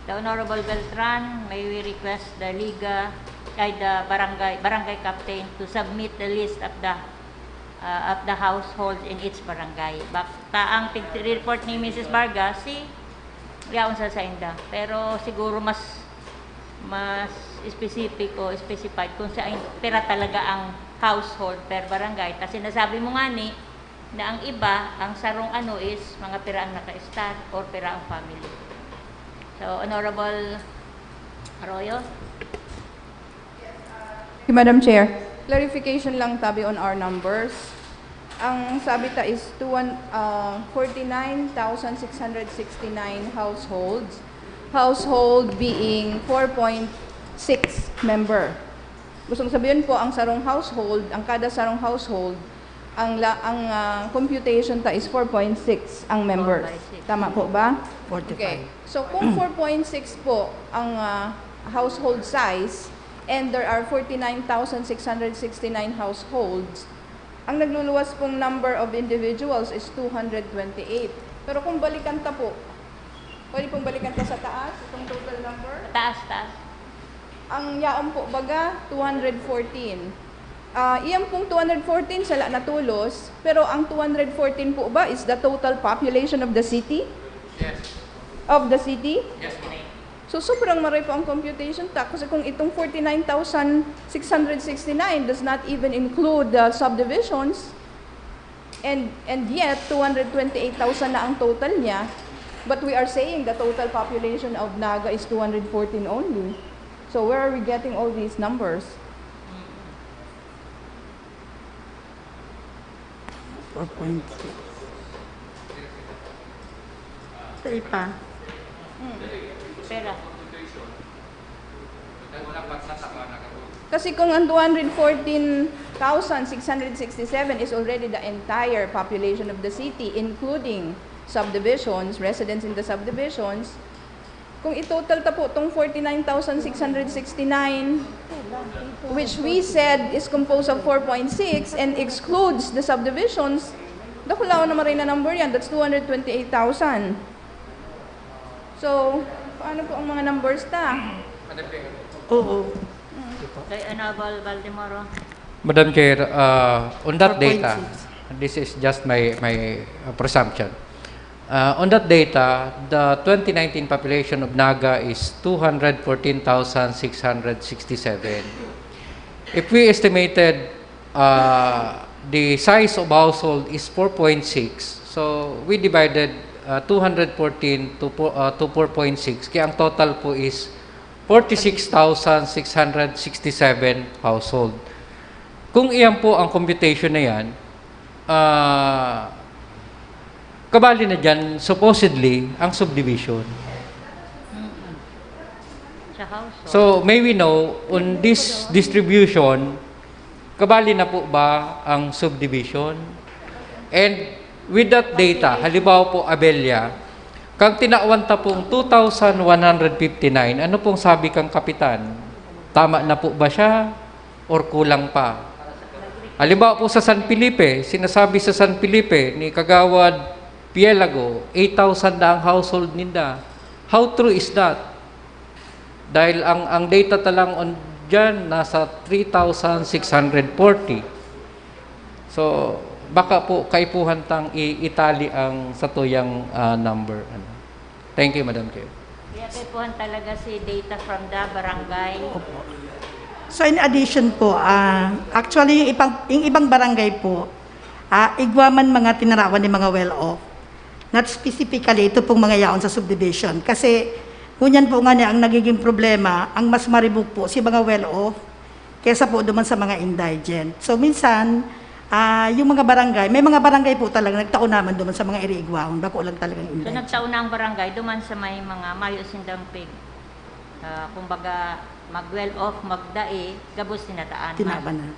The Honorable Beltran, may we request the Liga, ay, the barangay, barangay captain to submit the list of the, uh, of the households in each barangay. Bak-, ta ang pig-, report ni Missus Vargas, si yaon sa sainda. Pero siguro mas, mas specific o specified kung sa pira talaga ang household per barangay. Kasi nasabi mo nga ni, na ang iba, ang sarong ano is mga pira ang naka-start or pira ang family. So, Honorable Arroyo? Si Madam Chair, clarification lang tabi on our numbers. Ang sabi ta is two, uh, forty-nine thousand six hundred sixty-nine households. Household being four point six member. Gustong sabihin po, ang sarong household, ang kada sarong household, ang la, ang ah, computation ta is four point six ang members. Four by six. Tama po ba? Forty-five. Okay. So kung four point six po ang ah, household size and there are forty-nine thousand six hundred sixty-nine households, ang nagluluwas pong number of individuals is two hundred twenty-eight. Pero kung balikan ta po, pwede pong balikan ta sa taas itong total number? Taas, taas. Ang yaon po baga, two hundred fourteen. Ah, iyan pong two hundred fourteen sala natulos, pero ang two hundred fourteen po ba is the total population of the city? Yes. Of the city? Yes, ma'am. So sobrang maray po ang computation ta kasi kung itong forty-nine thousand six hundred sixty-nine does not even include the subdivisions, and and yet two hundred twenty-eight thousand na ang total niya, but we are saying the total population of Naga is two hundred fourteen only. So where are we getting all these numbers? Four point six. Sa ipa. Pera. Kasi kung ang two hundred fourteen thousand six hundred sixty-seven is already the entire population of the city, including subdivisions, residents in the subdivisions, kung i-total ta po tong forty-nine thousand six hundred sixty-nine, which we said is composed of four point six and excludes the subdivisions, dakulaon na maray na number yan, that's two hundred twenty-eight thousand. So, paano po ang mga numbers ta? Madam Chair. Oo. Kay Honorable Baldemoro. Madam Chair, uh, on that Four point data, six. This is just my, my uh, presumption. Uh, on that data, the twenty nineteen population of Naga is two hundred fourteen thousand six hundred sixty-seven. If we estimated uh, the size of household is four point six, so we divided uh, two hundred fourteen to, po- uh, to four point six, kaya ang total po is forty-six thousand six hundred sixty-seven household. Kung iyan po ang computation na yan, ah, kabali na dyan, supposedly, ang subdivision. Sa household. So, may we know, on this distribution, kabali na po ba ang subdivision? And with that data, halimbawa po, Abella, kang tinawan ta pong two thousand one hundred fifty-nine, ano pong sabi kang kapitan? Tama na po ba siya? Or kulang pa? Halimbawa po sa San Felipe, sinasabi sa San Felipe ni Kagawad Pielago, eight thousand na ang household ninda. How true is that? Dahil ang, ang data ta lang on dyan, nasa three thousand six hundred forty. So, baka po kaipuhan tang i- itali ang satuyang ah, number. Ano. Thank you, Madam Chair. Kaya kaipuhan talaga si data from the barangay. So in addition po, ah, actually yung ibang, yung ibang barangay po, ah, igwa man mga tinarawan ni mga well-off. Not specifically, ito pong mga yaon sa subdivision. Kasi ngunyan po nga niya ang nagiging problema, ang mas maribok po si mga well-off kesa po duman sa mga indigent. So minsan, ah, yung mga barangay, may mga barangay po talaga nagtao naman duman sa mga iriigwaon, bako lang talagang So, indigent. nagtao na ang barangay, duman sa may mga mayo sindang pig. Ah, kumbaga, mag-well off, magdai, gabos tinataan. Tinaba na.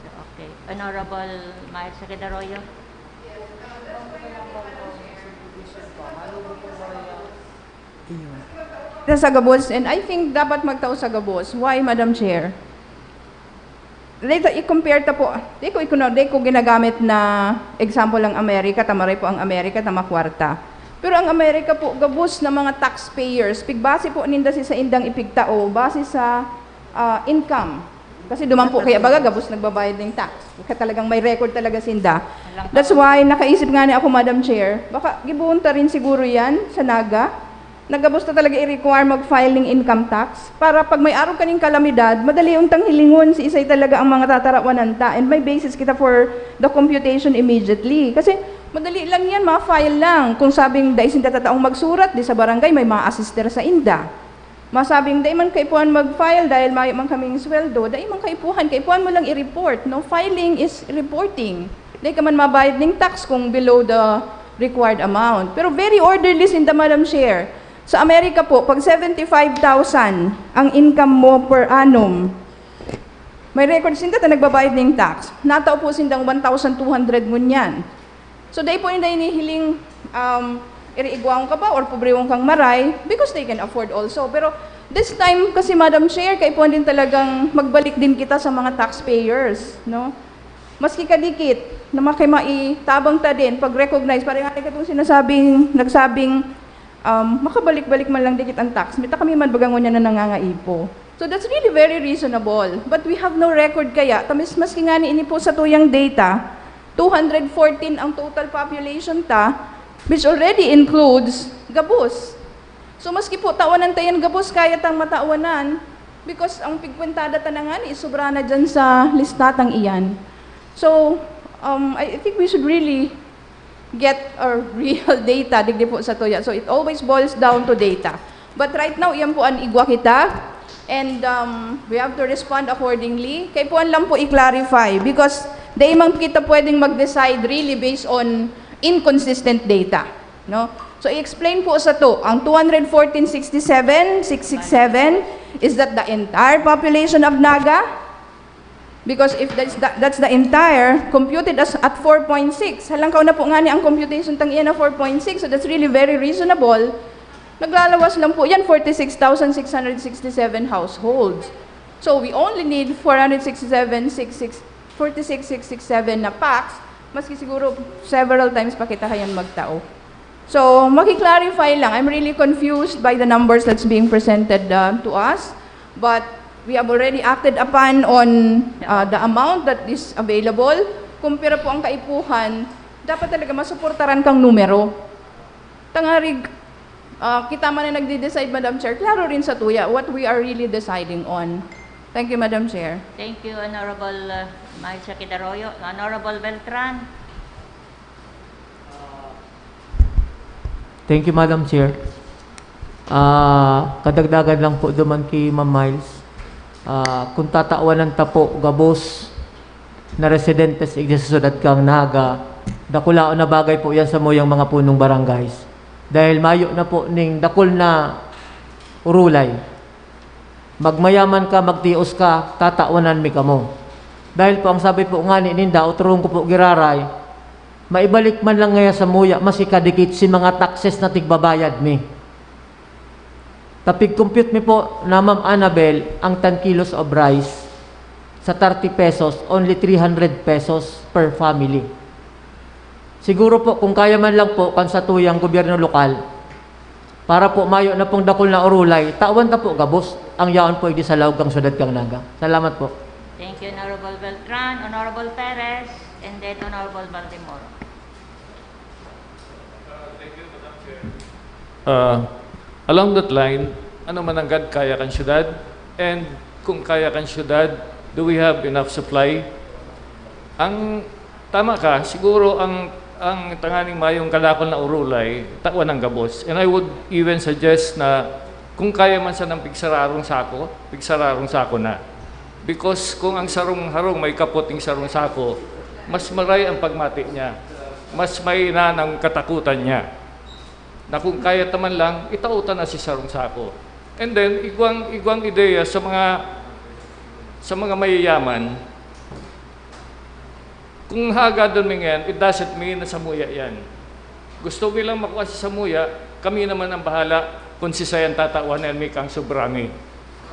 Okay. Honorable Mayor Secretary Arroyo? Ayun. Sa gabos, and I think dapat magtao sa gabos. Why, Madam Chair? Later, i-compare ta po. Di ko, ikuno, di ko ginagamit na example ang Amerika, ta maray po ang Amerika, ta makwarta. Pero ang Amerika po, gabos na mga taxpayers, pigbase po ninda si saindang ipigtao, base sa, ah, income. Kasi duman po, kaya baga gabos nagbabayad ng tax. Kaya talagang may record talaga sinda. That's why nakaisip nga ni ako, Madam Chair, baka gibohon ta rin siguro yan sa Naga. Nagabos na talaga i-require mag-file ng income tax para pag may arog kaning kalamidad, madali untang hilingon si isay talaga ang mga tatarawanan ta and may basis kita for the computation immediately. Kasi madali lang yan, ma-file lang. Kung sabing dai sinda tataong magsurat, di sa barangay may ma-assister sa inda. Masabing dai man kaipuhan mag-file dahil mayo man kaming sweldo, dai man kaipuhan, kaipuhan mo lang i-report, no? Filing is reporting. Dai ka man mabayad ning tax kung below the required amount. Pero very orderly sinda, Madam Chair. Sa Amerika po, pag seventy-five thousand ang income mo per annum, may record sinda ta nagbabayad ning tax. Natao po sindang one thousand two hundred ngunyan. So, dai po ninda inihiling, um, iriigwaon ka ba or pobrehon kang maray because they can afford also. Pero this time kasi, Madam Chair, kaipuhan din talagang magbalik din kita sa mga taxpayers, no? Maski kadikit na maki-, maitabang ta din, pag-recognize, parang nga katong sinasabing, nagsabing, um, makabalik-balik man lang dikit ang tax, mita kami man baga ngunyan na nangangaipo. So that's really very reasonable. But we have no record kaya, tamis maski nga ni ini po sa tuyang data, two hundred fourteen ang total population ta, which already includes gabos. So maski po tawanan ta yan gabos, kaya tang matawanan, because ang pigkwentada ta na nga ni, sobra na dyan sa listatang iyan. So, um, I, I think we should really get our real data digdi po sa tuya. So, it always boils down to data. But right now, iyan po an igwa kita. And, um, we have to respond accordingly. Kaipuhan lang po i-clarify because dai man kita pwedeng mag-decide really based on inconsistent data, no? So, i-explain po sa to, ang two hundred fourteen sixty-seven, six six seven, is that the entire population of Naga? Because if that's the, that's the entire, computed as at four point six. Halangkaw na po nga ni ang computation tang iyan na four point six, so that's really very reasonable. Naglalawas lang po yan, forty-six thousand six hundred sixty-seven households. So we only need four hundred sixty-seven, six six, forty-six six six seven na packs, maski siguro several times pa kita kayan magtao. So, maki-clarify lang. I'm really confused by the numbers that's being presented, uh, to us. But we have already acted upon on, uh, the amount that is available. Kung pira po ang kaipuhan, dapat talaga masuportaran kang numero. Tangarig, uh, kita man na nagde-decide, Madam Chair, klaro rin sa tuya what we are really deciding on. Thank you, Madam Chair. Thank you, Honorable, uh, Marcia Quidaroyo. Honorable Beltran. Thank you, Madam Chair. Ah, kadagdagan lang po duman ki Ma'am Miles. Ah, kung tatawanan ta po gabos na residentes igdi sa syudad kan Naga, dakulaon na bagay po yan sa muyang mga punong barangays. Dahil mayo na po ning dakul na urulay. Magmayaman ka, magtios ka, tatawanan mi kamo. Dahil po ang sabi po ngani ninda, otoron ko po giraray, maibalik man lang ngaya samuya maski kadikit si mga taxes na tigbabayad mi. Ta pig-compute mi po na Ma'am Annabel, ang ten kilos of rice sa thirty pesos, only three hundred pesos per family. Siguro po kung kaya man lang po kan satuyang gobyerno lokal, para po mayo na pong dakul na urulay, tawan ta po gabos ang yaon po igdi sa laog kan syudad kan Naga. Salamat po. Thank you, Honorable Beltran. Honorable Perez, and then Honorable Baldemoro. Uh, along that line, ano man ang gad kaya kan syudad? And kung kaya kan syudad, do we have enough supply? Ang tama ka, siguro ang ang tanganing mayong kadakol na urulay, tawan ang gabos. And I would even suggest na kung kaya man sanang pigsararong sako, pigsararong sako na. Because kung ang sarong harong may kapot ning sarong sako, mas maray ang pagmati niya. Mas may na ng katakutan niya. Na kung kaya ta man lang, itao ta na si sarong sako. And then, igwang, igwang ideya sa mga sa mga mayayaman, kung hagadon mi ngayan, it doesn't mean na samuya yan. Gusto mi lang makuha si samuya, kami naman ang bahala kung si sayan tatawan mi kang sobra mi.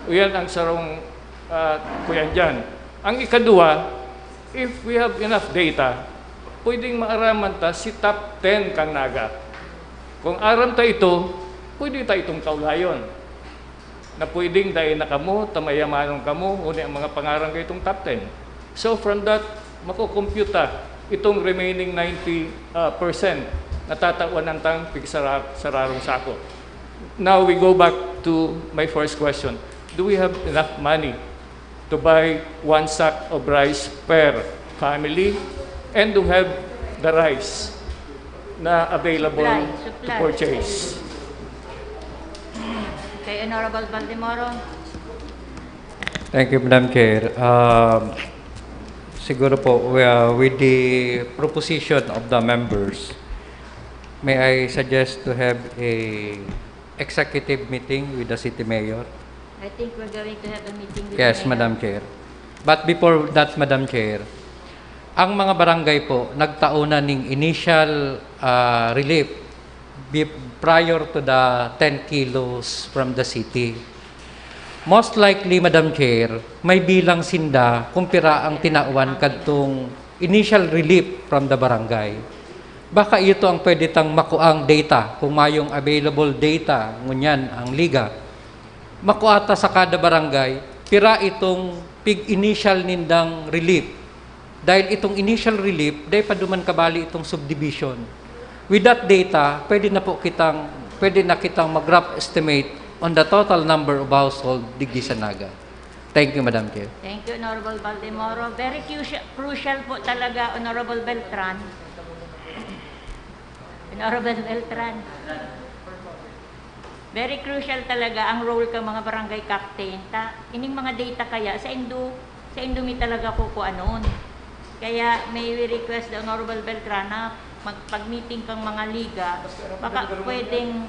O yan ang sarong uh, kuyan dyan. Ang ikaduwa, if we have enough data, pwedeng maaraman ta si top ten kang Naga. Kung aram ta ito, pwede ta itong kaulayon, na pwedeng dai na kamo ta mayamanon kamo, huli ang mga pangaran kaitong top ten. So from that, makukompute ta itong remaining ninety, ah, percent na tatawan tang pigsara-, sararong sako. Now we go back to my first question. Do we have enough money to buy one sack of rice per family and to have the rice na available Supply, to supply. Purchase. Kay Honorable Baldemoro. Thank you, Madam Chair. Um, siguro po, we, uh, with the proposition of the members, may I suggest to have a executive meeting with the city mayor? I think we're going to have a meeting with Yes, the mayor. Madam Chair. But before that, Madam Chair, ang mga barangay po nagtao na ning initial ah, relief be- prior to the ten kilos from the city. Most likely, Madam Chair, may bilang sinda kung pira ang tinawan kadtong initial relief from the barangay. Baka ito ang pwede tang makuang data kung mayong available data ngunyan ang liga. Makua ta sa kada barangay, pira itong pig-initial nindang relief. Dahil itong initial relief, dai pa duman kabali itong subdivision. With that data, pwede na po kitang, pwede na kitang mag-rough estimate on the total number of household digdi sa Naga. Thank you, Madam Chair. Thank you, Honorable Baldemoro. Very crucial, crucial po talaga, Honorable Beltran. Honorable Beltran. Very crucial talaga ang role ka mga barangay captain. Ta, ining mga data kaya sa indo, sa indo mi talaga kukuanon. Kaya may we request the Honorable Beltran na magpag-meeting kang mga liga, baka pwedeng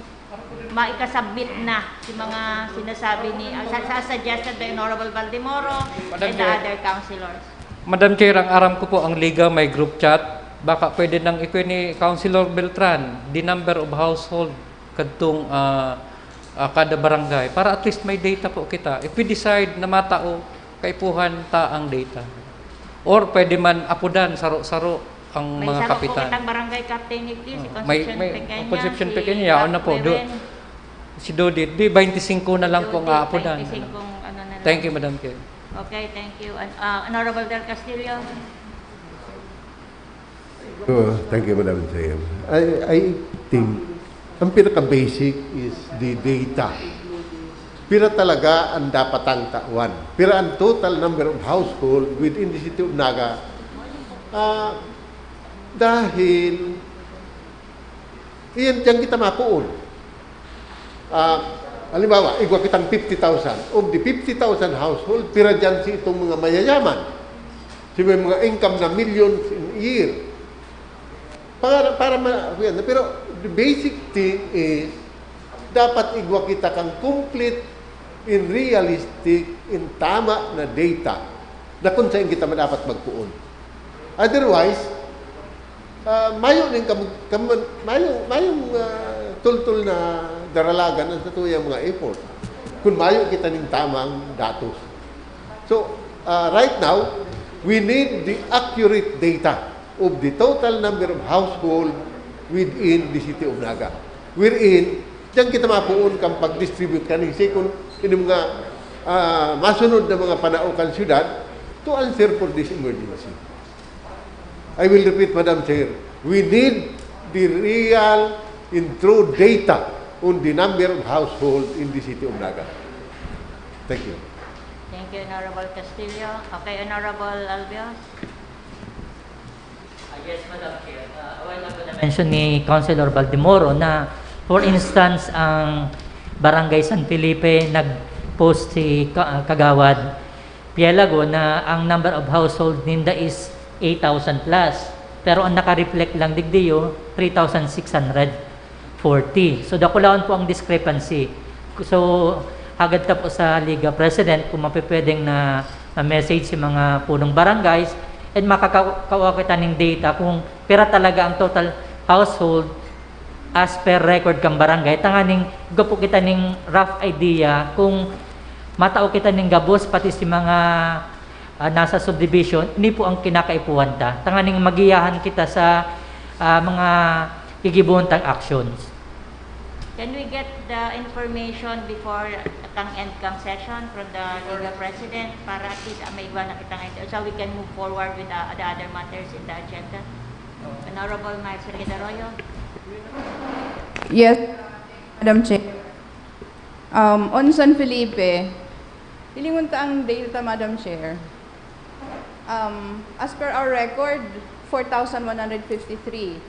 maikasubmit na si mga sinasabi ni, ah, sa, sa suggested by Honorable Baldemoro Madam and the Chair. Other councilors. Madam Chair, ang aram ko po, ang Liga may group chat. Baka pwede nang ikwi ni Councilor Beltran, the number of household kadtong ah, ah, kada barangay. Para at least may data po kita. If we decide na matao, kaipuhan ta ang data. Or pwede man apodan, saro-saro ang May mga saro po kapitan. Kitang barangay captain ni si Oh, Concepcion may, may, Pequeña, Concepcion si Pequeña, Cap ano po, do, Wewen, si Dodit, di twenty-five na lang po Dodit, nga apodan. twenty-five ano na lang. Thank you, Madam Chair. Okay, thank you. An- ah, Honorable Del Castillo. Oh, thank you, Madam Chair. I, I think, ang pinaka-basic is the data. Pira talaga ang dapat ang tawan? Pira ang total number of household within the city of Naga? Ah, dahil iyan diyan kita mapuon. Ah, halimbawa, igwa kitang fifty thousand. Of the fifty thousand household, pira diyan si itong mga mayayaman? Si may mga income na millions in a year. Para, para ma, yan. Pero the basic thing is, dapat igwa kita kang complete in realistic, in tama na data na kung saan kita dapat magpuon. Otherwise, ah, mayo ning kam, kam, mayo, mayong ah, tultol na daralagan ang satuyang mga effort kung mayo kita ning tamang datos. So, ah, right now, we need the accurate data of the total number of household within the city of Naga. Wherein, diyan kita mapuon kang pag-distribute kaning second, ini mga ah, masunod na mga panao kan syudad to answer for this emergency. I will repeat, Madam Chair, we need the real and true data on the number of household in the city of Naga. Thank you. Thank you, Honorable Castillo. Okay, Honorable Albios. Ah, yes, Madam Chair. Ah, a while ago na-mention ni Councilor Baldemoro na, for instance, ang Barangay San Felipe, nag-post si Ka- ah, Kagawad Pielago na ang number of household ninda is eight thousand plus. Pero ang naka-reflect lang digdiyo, three thousand six hundred forty. So, dakulaon po ang discrepancy. So, hagad ta po sa Liga President kung mapipwedeng na, na message si mga punong barangays and makakawa kita ning data kung pira talaga ang total household as per record kang barangay. Tanganing igwa po kita ning rough idea kung matao kita ning gabos pati si mga ah, nasa subdivision, ini po ang kinakaipuhan ta. Tanganing magiyahan kita sa ah, mga gigibohon tang actions. Can we get the information before kang end kang session from the legal president para at least, ah, may iwan na kitang idea so we can move forward with, ah, the other matters in the agenda? Honorable Marjorie Arroyo. Yes, Madam Chair. Um, on San Felipe, hilingon ta ang data, Madam Chair. Um, as per our record, four thousand one hundred fifty-three.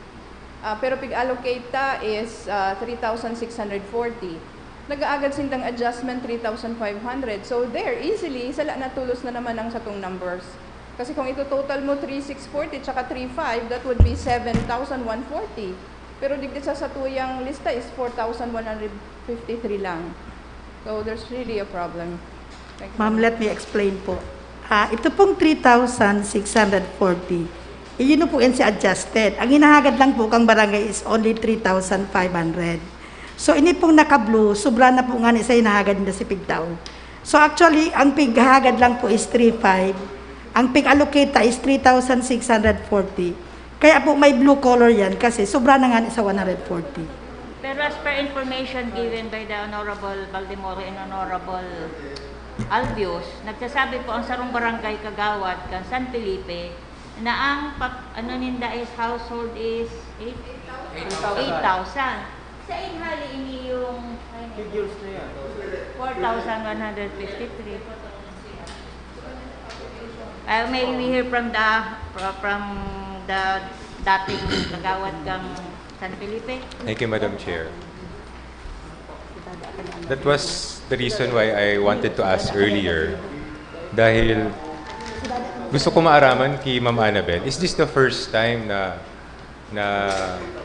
Ah, pero pig-allocate ta is ah, three thousand six hundred forty. Nag-aagad sindang adjustment, three thousand five hundred. So there, easily, sala na tolos na naman ang satong numbers. Kasi kung ito-total mo, three six forty tsaka three five, that would be seven thousand one forty. Pero digdi sa satuyang lista is four thousand one hundred fifty-three lang. So there's really a problem. Thank you. Ma'am, let me explain po. Ah, ito pong three thousand six hundred forty, iyon po yan si adjusted. Ang hinahagad lang po kang barangay is only three thousand five hundred. So, ini pong naka-blue, sobra na po nga ni sa hinahagad na si Pigtao. So, actually, ang pighahagad lang po is three five. Ang pig-allocate ta is three thousand six hundred forty. Kaya po may blue color yan kasi sobra na nga ni sa one hundred forty. Pero as per information given by the Honorable Baldemoro and Honorable Albios, nagsasabi po ang sarong barangay kagawad kan San Felipe na ang pap- ano ninda is household is eight- eight thousand. Sa inhali ini yung Figures na yan. four thousand one hundred fifty-three. Uh, may we hear from the from the dating kagawad kang San Felipe? Thank you, Madam Chair. That was the reason why I wanted to ask earlier. Dahil gusto ko maaraman ki Ma'am Annabel, is this the first time na na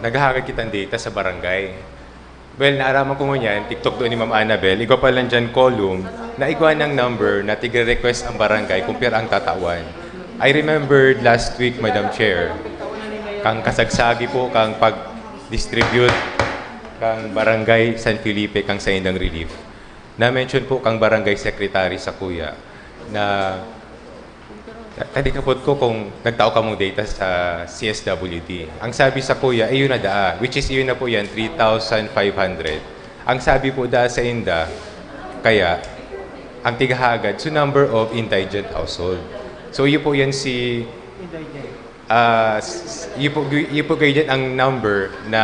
naghahagad kitang data sa barangay? Well, naaraman ko ngunyan, tiktok doon ni Ma'am Annabel, igwa pa lang dyan column, na igwa ng number na tigre-request ang barangay kung pira ang tatawan. I remembered last week, Madam Chair, kang kasagsagi po, kang pag-distribute kang Barangay San Felipe, kang saindang relief. Na-mention po kang barangay secretary sa kuya na talikapot ko kung nagtao kamong data sa C S W D. Ang sabi sa kuya, iyon na daa, which is iyon na po yan, three thousand five hundred. Ang sabi po daa sa inda, kaya, ang tighahagad, so number of indigent household. So, iyo po yan si Ah, s- s- iyo po, iyo po kayo dyan ang number na,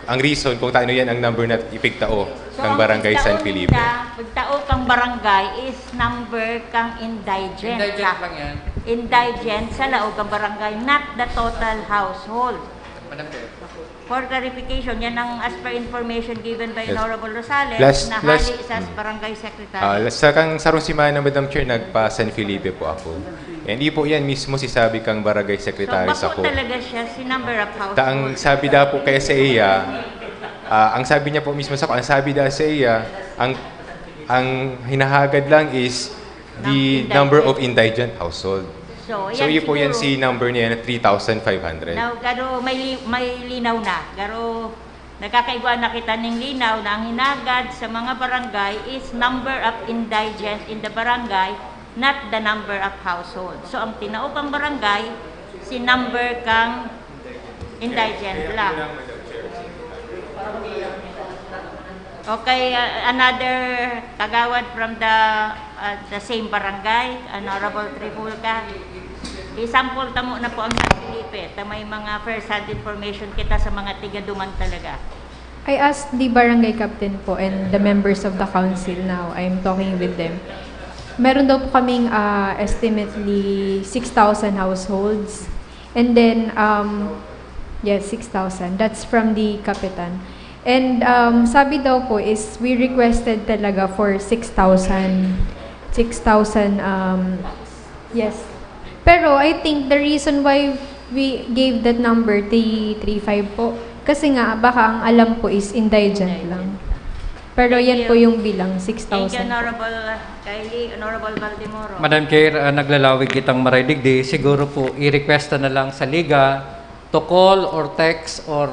ang reason kung taano yan ang number na ipigtao ng Barangay San Felipe. Pagtao kang barangay is number kang indigent. Indigent lang yan. Indigent sa laog kang barangay, not the total household. Madam Chair. For clarification, yan ang as per information given by Yes. Honorable Rosales Last- na last- hali sa mm. Barangay Secretary. Ah, sa kang sarong semana, Madam Chair, nagpa San Felipe po ako. And iyo po yan mismo si sabi kang barangay So, secretary sa bako ko. Talaga siya si number of households. Ta ang sabi da po kaya sa iya, ah, ang sabi niya po mismo sa ko, ang sabi da sa iya, ang ang hinahagad lang is the Ng number indigent. of indigent household. So, So, iyo po yan siguro. Si number niya na three thousand five hundred. Now, garo may, li- may linaw na. Garo, nagkakaigwa na kita ning linaw na ang hinagad sa mga barangay is number of indigent in the barangay, not the number of household. So, ang tinao pang barangay, si number kang indigent lang. Okay, uh, another kagawad from the uh, the same barangay, Honorable Trifulca. I-sample ta muna po ang San Felipe. Ta may mga first-hand information kita sa mga tiga-duman talaga. I asked the barangay captain po and the members of the council now. I'm talking with them. Meron daw po kaming ah, estimately six thousand households. And then, um, yes, six thousand. That's from the kapitan. And um, sabi daw po is we requested talaga for six thousand. Six thousand, um, yes. Pero I think the reason why we gave that number, three three five po, kasi nga baka ang alam po is indigent lang. Pero Thank yan you. po yung bilang, Thank you, six thousand. Honorable Kylie. Honorable Baldemoro. Madam Chair, ah, naglalawig kitang maray digdi. Siguro po, i-request na lang sa Liga to call or text or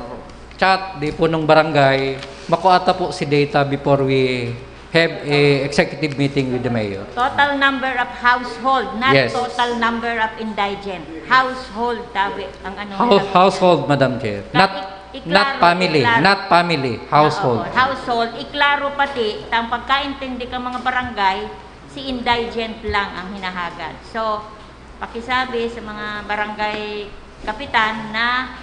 chat di po nung barangay. Makuha ta po si data before we have a executive meeting with the mayor. Total number of household, not Yes. Total number of indigent. Household, tabi, ang ano Hou- nila. Household, Madam Chair. Not Kahit Not family, not family, household. Oo, household. Iklaro pati, tang pagkaintindi kan mga barangay, si indigent lang ang hinahagad. So, pakisabi sa mga barangay kapitan na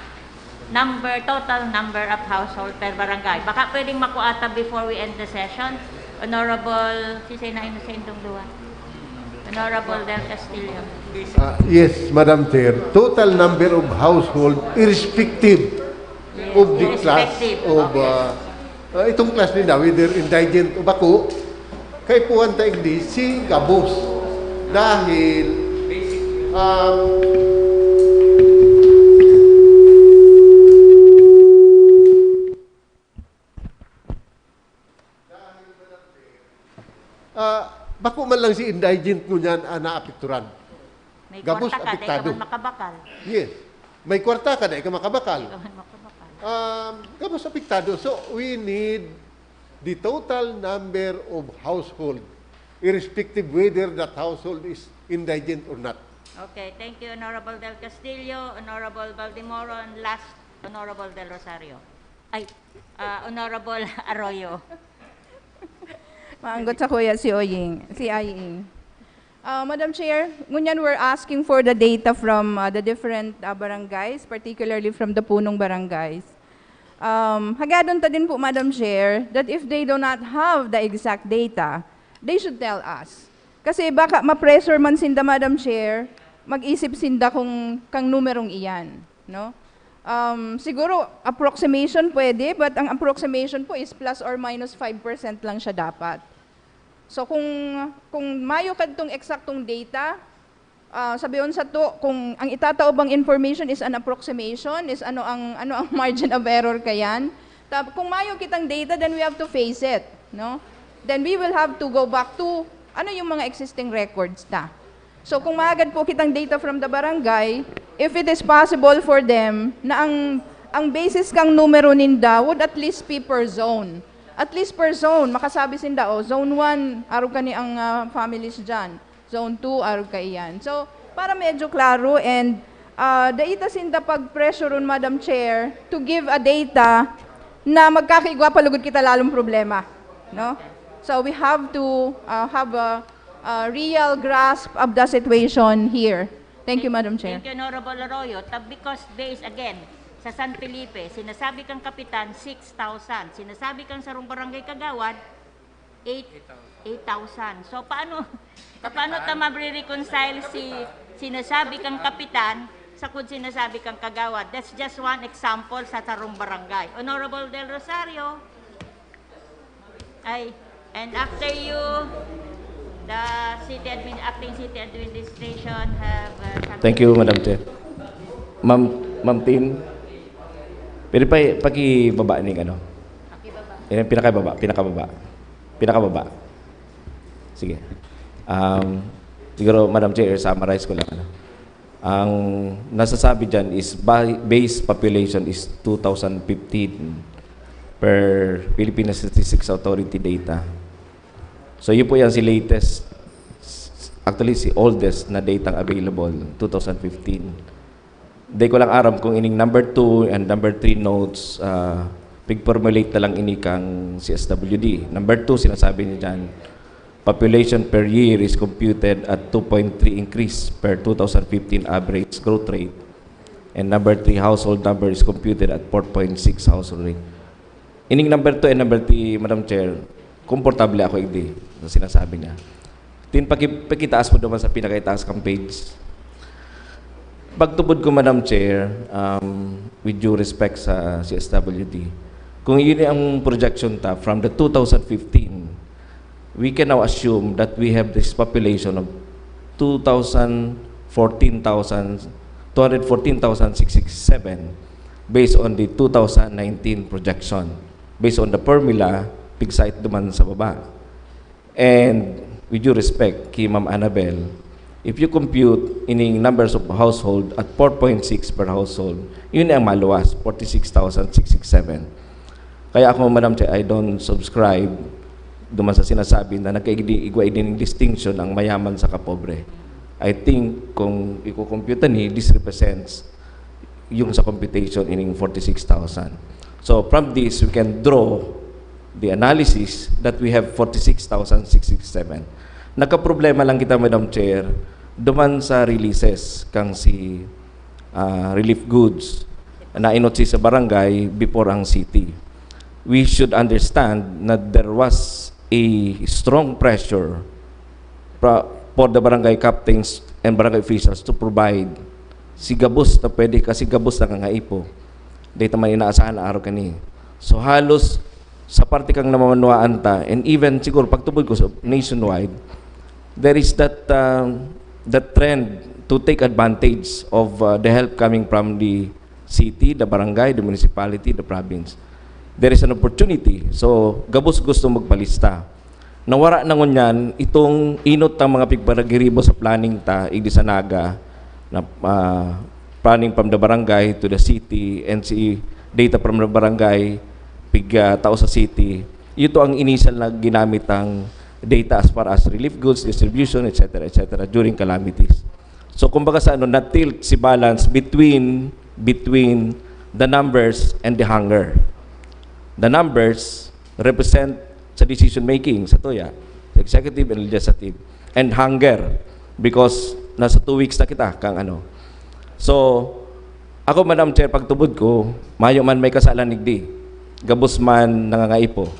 number, total number of household per barangay. Baka pwedeng makuha ta before we end the session. Honorable, sisay na ino sa indong duwa? Honorable Del Castillo. Ah, yes, Madam Chair. Total number of household irrespective of the class Irrespective. Of ah, ah, itong class ninda, whether indigent o bako, kaipuhan ta igdi si gabos. Dahil um, ah, bako man lang si indigent ngunyan ang naapekturan. May Gabos, kwarta ka, dai ka apektado. Man makabakal. Yes. May kwarta ka, dai ka makabakal. Dai ka man makabakal. Um, gabos apektado. So, we need the total number of household, irrespective whether that household is indigent or not. Okay, thank you, Honorable Del Castillo, Honorable Baldemoro, and last, Honorable Del Rosario. Ay, ah, Honorable Arroyo. Maanggot sa kuya si Oying, si Aying. Uh, Madam Chair, ngunyan we're asking for the data from uh, the different uh, barangays, particularly from the punong barangays. Um, hagadon ta din po, Madam Chair, that if they do not have the exact data, they should tell us. Kasi baka ma-pressure man sinda, Madam Chair, mag-isip sinda kung kang numerong iyan, no? Um, siguro, approximation pwede, but ang approximation po is plus or minus five percent lang siya dapat. So kung kung mayo kadtong eksaktong data, ah, sabihon sato kung ang itataobang information is an approximation, is ano ang ano ang margin of error kayan. Ta- kung mayo kitang data, then we have to face it, no? Then we will have to go back to ano yung mga existing records ta. So kung maagad po kitang data from the barangay, if it is possible for them na ang ang basis kang numero ninda would at least be per zone. At least per zone, makasabi sinda, oh, zone one, arog kani ang ah, families dyan. Zone two, arog kaiyan. So, para medyo klaro and ah, dai ta sinda pag-pressureon, Madam Chair, to give a data na magkakaigwa pa lugod kita lalong problema, no? So we have to ah, have a, a real grasp of the situation here. Thank you, Madam Chair. Thank you, Honorable Arroyo. Ta- Because based again, sa San Felipe, sinasabi kang kapitan, six thousand. Sinasabi kang sarong barangay kagawad, eight, eight thousand. So paano, paano ta ma-reconcile si sinasabi kang kapitan sa kun sinasabi kang kagawad? That's just one example sa sarong barangay. Honorable Del Rosario. Ay, and after you, the city admin, acting city administration have uh, something. Thank you, Madam Chair. Ma'am, Ma'am Tin, pwede pa pakibaba ning ano? Yan ang pinakababa, pinakababa. Pinakababa. Sige. Um, siguro, Madam Chair, summarize ko lang. Ano. Ang nasasabi dyan is ba- base population is two thousand fifteen per Philippine Statistics Authority data. So yun po yan si latest, actually si oldest na data available, two thousand fifteen. Di ko lang aram kung ining number two and number three notes, ah, pig-formulate na lang ini kang C S W D. Number two, sinasabi niya dyan, population per year is computed at two point three increase per two thousand fifteen average growth rate. And number three, household number is computed at four point six household rate. Ining number two and number three, Madam Chair, komportable ako igdi sa sinasabi niya. Tin paki- pakitaas mo naman sa pinakaitaas kang page. Pagtubod ko, Madam Chair, um, with due respect sa C S W D, kung yun ang projection ta from the two thousand fifteen, we can now assume that we have this population of two thousand, fourteen thousand, two hundred fourteen thousand six sixty-seven based on the two thousand nineteen projection. Based on the formula, pig-cite duman sa baba. And with due respect kay Ma'am Annabel, if you compute ining numbers of household at four point six per household, yun ang maluwas, forty-six thousand six six seven. Kaya ako, Madam Chair, I don't subscribe duman sa sinasabi na nagkaigdi-igwa din distinction ang mayaman sa kapobre. I think kung ikukumpyuta ni, this represents yung sa computation ining forty-six thousand. So, from this, we can draw the analysis that we have forty-six thousand six sixty-seven. Nagkaproblema lang kita, Madam Chair, duman sa releases kang si, ah, relief goods na inutsi sa barangay before ang city. We should understand na there was a strong pressure pra-, for the barangay captains and barangay officials to provide si gabos na pwede, kasi gabos na kangaipo. Dahil naman inaasahan na araw kani. So, halos sa parte kang namamanwaan ta, and even siguro pagtubod ko sa nationwide, there is that, um, that trend to take advantage of, uh, the help coming from the city, the barangay, the municipality, the province. There is an opportunity. So, gabos gusto magpalista. Nawara na ngunyan itong inot ang mga pigparagiribo sa planning ta, igdi sa Naga, na, ah, planning from the barangay to the city, and si data from the barangay, pig, ah, tao sa city. Ito ang initial na ginamit ang data as far as relief goods, distribution, et cetera, et cetera, during calamities. So, kumbaga sa ano, na-tilt si balance between, between the numbers and the hunger. The numbers represent sa decision making, sa tuya, sa executive and legislative, and hunger, because nasa two weeks na kita kang ano. So, ako, Madam Chair, pagtubod ko, mayo man may kasalan igdi, gabos man nangangaipo,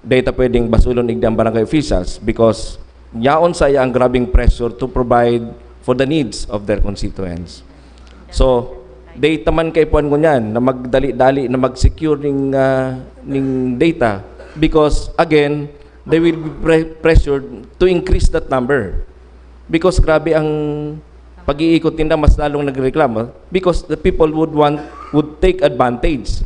data pwedeng basulon igdi ang barangay officials because yaon sa iya ang grabing pressure to provide for the needs of their constituents. So, data man kaipuhan ngunyan na magdali-dali na mag-secure ning, ah, ning data because, again, they will be pre-, pressured to increase that number because grabe ang pag-iikot ninda, mas lalong nagreklamo because the people would want, would take advantage.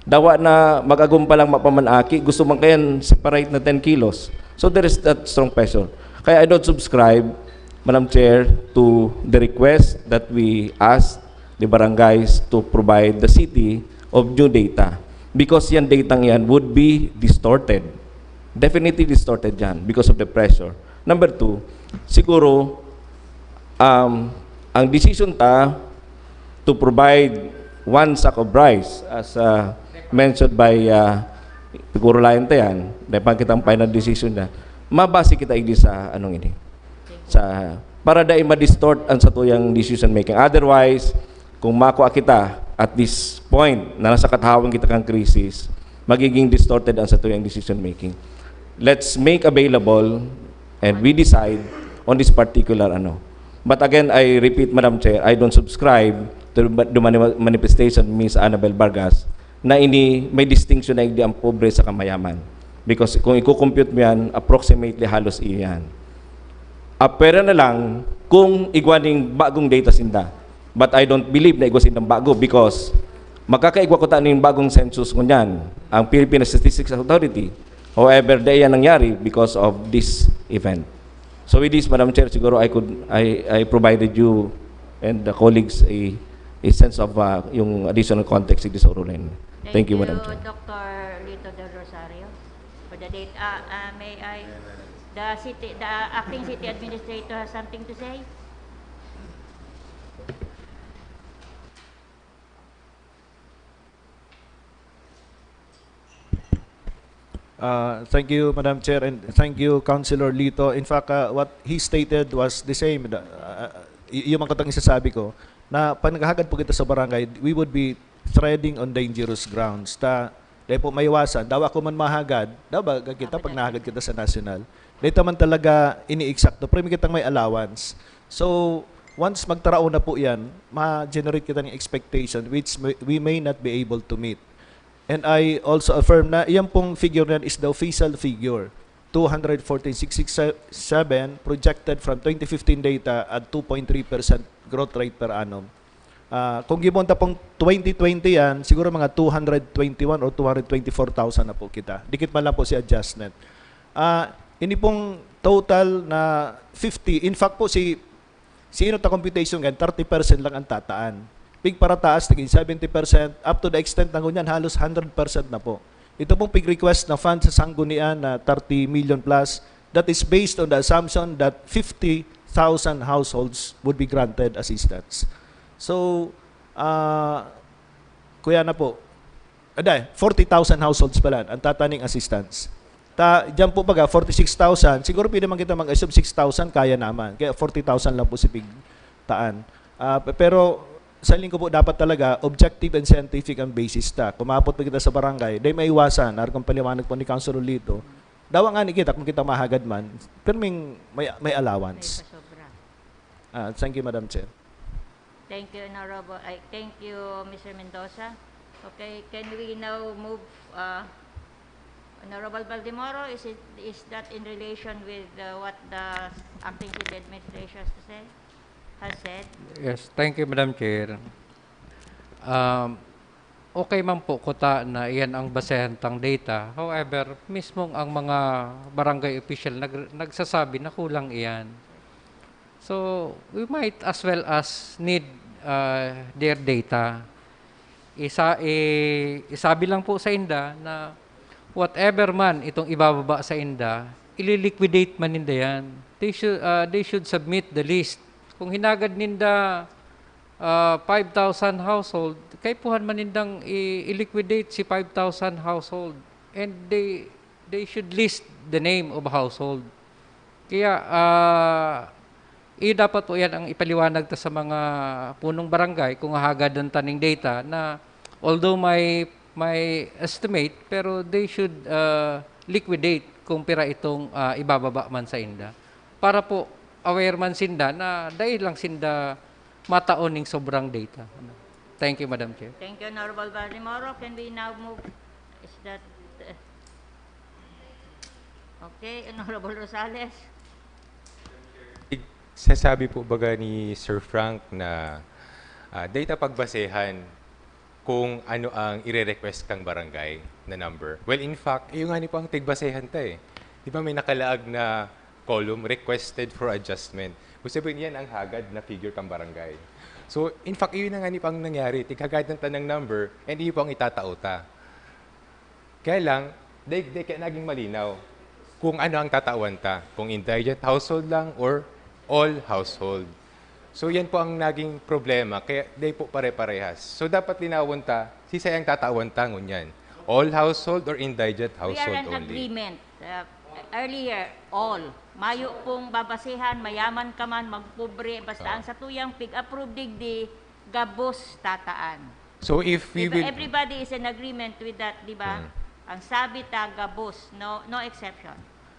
Dawa na mag-agom pa lang mapamanaki, gusto man kayan separate na ten kilos. So there is that strong pressure. Kaya I don't subscribe, Madam Chair, to the request that we ask the barangays to provide the city of new data because yan datang yan would be distorted. Definitely distorted yan because of the pressure. Number two, siguro, um, ang decision ta to provide one sack of rice, as, uh, mentioned by, uh, siguro layan ta yan, dahil pa kitang final decision na, mabase kita igdi sa anong ini, sa, para dai ma-distort ang satuyang decision making. Otherwise, kung makua kita at this point na nasa kathawan kita kang krisis, magiging distorted ang satuyang decision making. Let's make available and we decide on this particular ano. But again, I repeat, Madam Chair, I don't subscribe to the mani-, manifestation ni Miss Annabel Vargas na ini may distinction na igdi ang pobre sa kamayaman. Because kung iko-compute mo yan, approximately halos iyo yan. Apwera na lang kung igwa ning bagong data sinda. But I don't believe na igwa sindang bago because makakaigwa kuta ning bagong census ngunyan ang Philippine Statistics Authority. However, dai yan nangyari because of this event. So with this, Madam Chair, siguro I could, I, I provided you and the colleagues a, a sense of, uh, yung additional context sa Orolin. Thank you, Madam Chair. Doctor Lito Del Rosario, for the date. Ah, ah, may I, the city, the acting city administrator has something to say? Uh, thank you, Madam Chair, and thank you, Councilor Lito. In fact, uh, what he stated was the same. The, uh, y-, yung mga kutang isasabi ko, na pag naghahagad po kita sa barangay, we would be treading on dangerous grounds. Ta, dahil po maiwasan, dawa ko man mahagad, dawa ba kita pag nahagad kita sa national? Dito man talaga ini-eksakto, pero may kitang may allowance. So, once magtarao na po yan, ma-generate kita ng expectation which may, we may not be able to meet. And I also affirm na iyan pong figure na yan is the official figure. Two hundred fourteen six six seven projected from twenty fifteen data at two point three percent growth rate per annum. Ah, kung gibon ta pong twenty twenty yan, siguro mga two hundred twenty-one or two hundred twenty-four thousand na po kita. Dikit man lang po si adjustment. Ah, ini pong total na fifty, in fact po, si, si inot na computation ngayon, thirty percent lang ang tataan. Pigparataas, naging seventy percent, up to the extent na ngunyan, halos hundred percent na po. Ito pong pig-request na fund sa sanggunian na thirty million plus, that is based on the assumption that fifty thousand households would be granted assistance. So, Ah, kuya na po. Aday, forty thousand households pala ang tataning assistance. Ta, diyan po baga, forty-six thousand, siguro pwede man kita mag-assume six thousand, kaya naman. Kaya forty thousand lang po si pigtaan. Ah, pe-, pero sa linggo po, dapat talaga objective and scientific ang basis ta. Kumapot pa kita sa barangay, dahil maiwasan, narkong paliwanag po ni Councilor Lito, dawa nga ni kita kung kita mahagad man, pero may, may, may allowance. May pasobra. Ah, thank you, Madam Chair. Thank you, Honorable. Ay, thank you, Mister Mendoza. Okay, can we now move, uh, Honorable Baldemoro, is it, is that in relation with, uh, what the acting city administration has to say, has said? Yes, thank you, Madam Chair. Um, okay man po kuta na iyan ang basehan tang data. However, mismong ang mga barangay official nag-, nagsasabi na kulang iyan. So, we might as well as need, uh, their data. Isa-, i-, isabi lang po sa inda na whatever man itong ibababa sa inda, ililiquidate man ninda yan. They should, uh, they should submit the list. Kung hinagad ninda, uh, five thousand household, kaipuhan man nindang i-, i-liquidate si five thousand household. And they, they should list the name of household. Kaya, ah, iyo dapat po yan ang ipaliwanag ta sa mga punong barangay kung hahagadan ta ning data na although may, may estimate, pero they should, ah, liquidate kung pira itong, ah, ibababa man sa inda. Para po aware man sinda na dai lang sinda mataon ning sobrang data. Thank you, Madam Chair. Thank you, Honorable Baldemoro. Can we now move? Is that, uh, okay, Honorable Rosales? Sasabi po baga ni Sir Frank na, ah, data pagbasehan kung ano ang ire-request kang barangay na number. Well, in fact, iyo nga ni po ang tigbasehan ta eh. Di ba may nakalaag na column, "Requested for adjustment"? Ibig sabihin, yan ang hagad na figure kang barangay. So, in fact, iyon na nga ni po ang nangyari. Tighagadan ta ng number, and iyo po ang itatao ta. Kaya lang, dai, dai kaya naging malinaw kung ano ang tatawan ta, kung indigent household lang or all household. So, yan po ang naging problema, kaya dai po pare-parehas. So, dapat linawon ta, sisay ang tatawan ta ngunyan, all household or indigent household only? We are an agreement. Uh, earlier, all. Mayo pong babasehan, mayaman ka man, magpobre, basta Ah. ang satuyang pig-approve digdi, gabos tataan. So, if we Diba, will everybody is in agreement with that, di ba? Hmm. Ang sabi ta, gabos, no, no exception.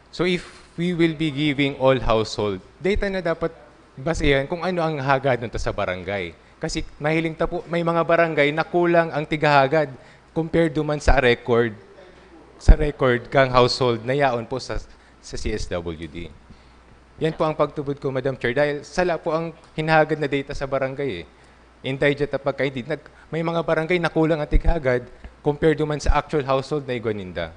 So, if we will be giving all household, data na dapat basehan kung ano ang hagad ta sa barangay. Kasi mahiling ta po, may mga barangay na kulang ang tighahagad compared duman sa record, sa record kang household na yaon po sa, sa C S W D. Yan po ang pagtubod ko, Madam Chair, dahil sala po ang hinahagad na data sa barangay eh. Indigent ta pagkain, di, nag-, may mga barangay na kulang ang tighahagad compared duman sa actual household na igwa ninda.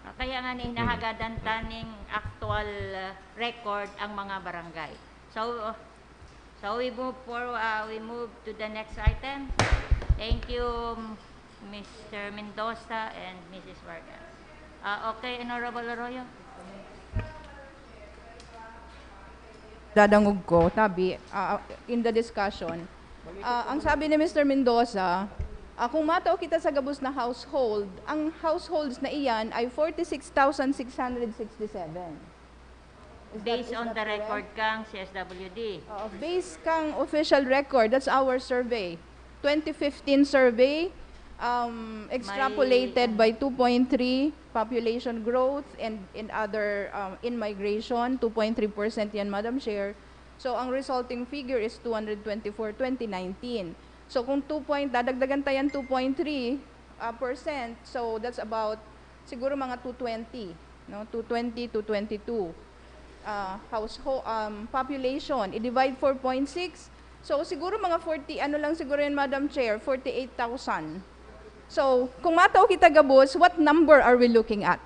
Ah, kaya nga ni, hinahagadan ta ning actual, ah, record ang mga barangay. So, uh, so we move for, uh, we move to the next item. Thank you, Mister Mendoza and Missus Vargas. Ah, okay, Honorable Arroyo. Dadangog ko, tabi, ah, in the discussion. Ah, ang sabi ni Mister Mendoza, ah, kung matao kita sa gabos na household, ang households na iyan ay forty-six thousand six hundred sixty-seven. Is that, Based is on that the correct? record kang C S W D. Oo, based kang official record, that's our survey. Twenty fifteen survey, um, extrapolated May by two point three population growth and, and other, um, in migration, two point three percent yan, Madam Chair. So, ang resulting figure is two hundred twenty-four, twenty nineteen. So, kung two point, dadagdagan ta yan two point three, ah, percent, so that's about siguro mga two twenty, no? Two twenty, two twenty-two, ah, household, um, population, i-divide four point six. So, siguro mga forty, ano lang siguro yun, Madam Chair, forty-eight thousand. So, kung matao kita gabos, what number are we looking at?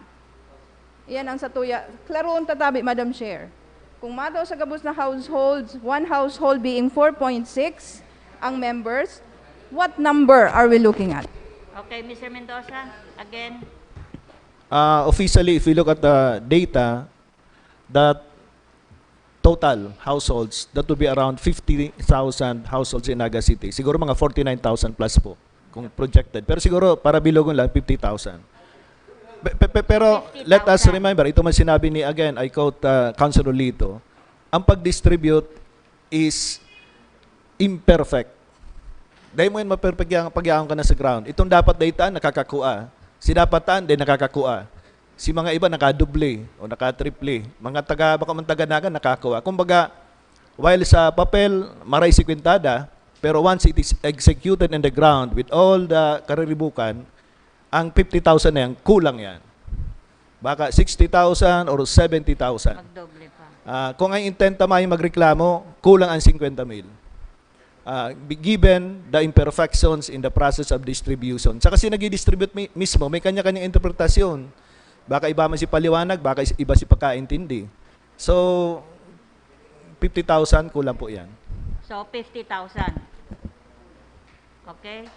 Yan ang satuya. Klaroon ta tabi, Madam Chair. Kung matao sa gabos na households, one household being four point six ang members, what number are we looking at? Okay, Mister Mendoza, again. Uh, officially, if we look at the data, that total households, that would be around fifty thousand households in Naga City. Siguro mga forty-nine thousand plus po, kung projected. Pero siguro, para bilogon lang, fifty thousand. Pe-, pe-, pe-, pero let us Fifty thousand. Remember, ito man sinabi ni, again, I quote, uh, Councilor Lito, ang pag-distribute is imperfect. Dai mo yan maperpekto pag yaon ka na sa ground. Itong dapat daitaan, nakakakua. Si dapat taan, di nakakakua. Si mga iba nakadoble o nakatriple. Mga taga, bako man taga Naga, nakakua. Kumbaga, while sa papel, maray si kwintada, pero once it is executed in the ground with all the kariribukan, ang fifty thousand na yan, kulang yan. Baka sixty thousand or seventy thousand. Magdoble pa. Ah, kung ang intent tama ay magreklamo, kulang ang fifty mil. Ah, bi-, given the imperfections in the process of distribution. Sa kasi nag-distribute mi-, mismo, may kanya-kanyang interpretasyon. Baka iba man si paliwanag, baka is-, iba si pagkaintindi. So, fifty thousand, kulang po yan. So, fifty thousand. Okay?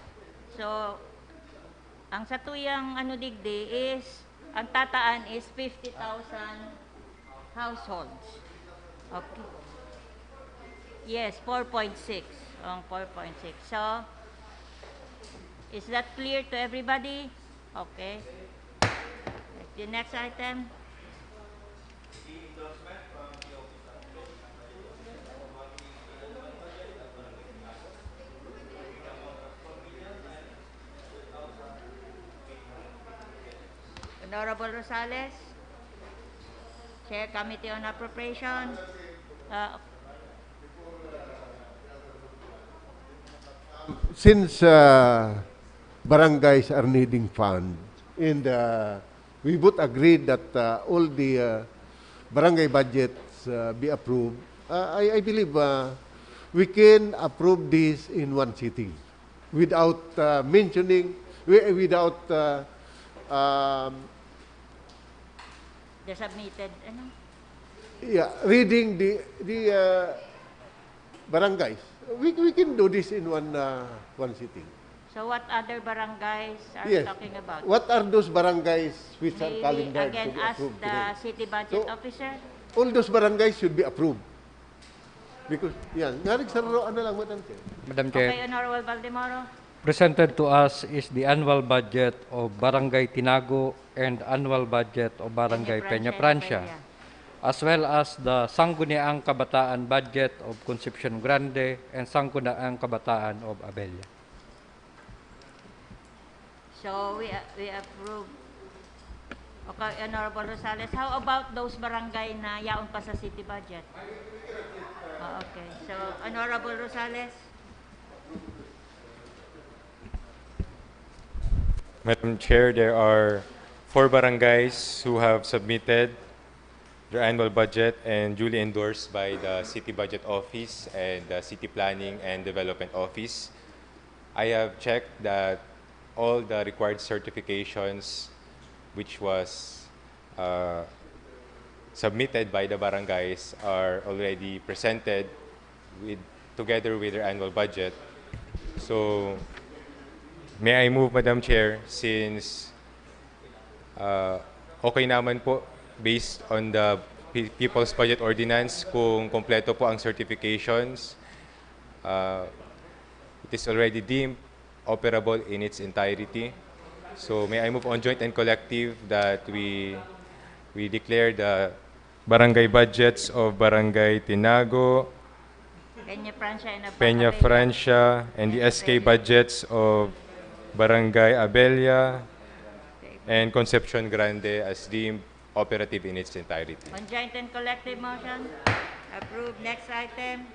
So, ang satuyang ano digdi is, ang tataan is fifty thousand households. Okay. Yes, four point six. Ang four point six. So, is that clear to everybody? Okay. The next item. Honorable Rosales, Chair Committee on Appropriation. Uh, Since uh, barangays are needing fund, and uh, we both agreed that uh, all the uh, barangay budgets uh, be approved, uh, I, I believe uh, we can approve this in one sitting without uh, mentioning, wi- without uh, um, The submitted, ano? yeah, reading the the uh, barangays. We, we can do this in one uh, one sitting. So what other barangays are we Yes. Talking about? What are those barangays which are May we calendared again to be ask approved the today? city budget So- officer? All those barangays should be approved. Because, yan, nga nagsararo na lang, Madam Chair. Madam Chair, Okay, Honorable Baldemoro. Presented to us is the annual budget of Barangay Tinago and annual budget of Barangay Peña Peña Francia, Francia. As well as the Sangguniang Kabataan budget of Concepcion Grande and Sangguniang Kabataan of Abella. So we uh, we approve. Okay, Honorable Rosales, how about those barangay na yaon pa sa city budget? Oh, okay. So, Honorable Rosales? Madam Chair, there are four barangays who have submitted their annual budget and duly endorsed by the City Budget Office and the City Planning and Development Office. I have checked that all the required certifications which was uh, submitted by the barangays are already presented with together with their annual budget. So, may I move, Madam Chair, since uh, okay naman po based on the Pe- People's Budget Ordinance kung kompleto po ang certifications, uh, it is already deemed operable in its entirety. So may I move on joint and collective that we we declare the barangay budgets of Barangay Tinago, Peña Francia and Abang Peña Abella. Francia, and the S K budgets of Barangay Abella and Concepcion Grande as deemed operative in its entirety. On joint and collective motion. Approve. Next item.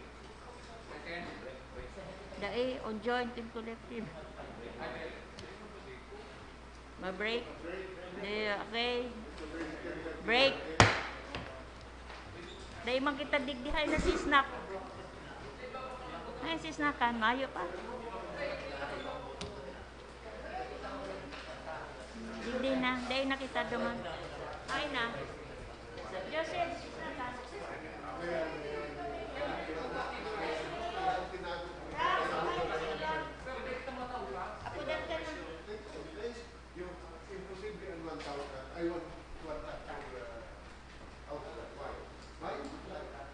Dai, on joint and collective. Ma-break? Di, okay. Break. Dai man kita digdihay na si snack. Ay, si snack kan, mayo pa. Digdi na, dai na kita duman. Ay na. Joseph, si snack kan. Apo, dagdag na. Yung imposible ang one thousand, ay, one, one thousand, uh, out of that. Why? Why is it like that?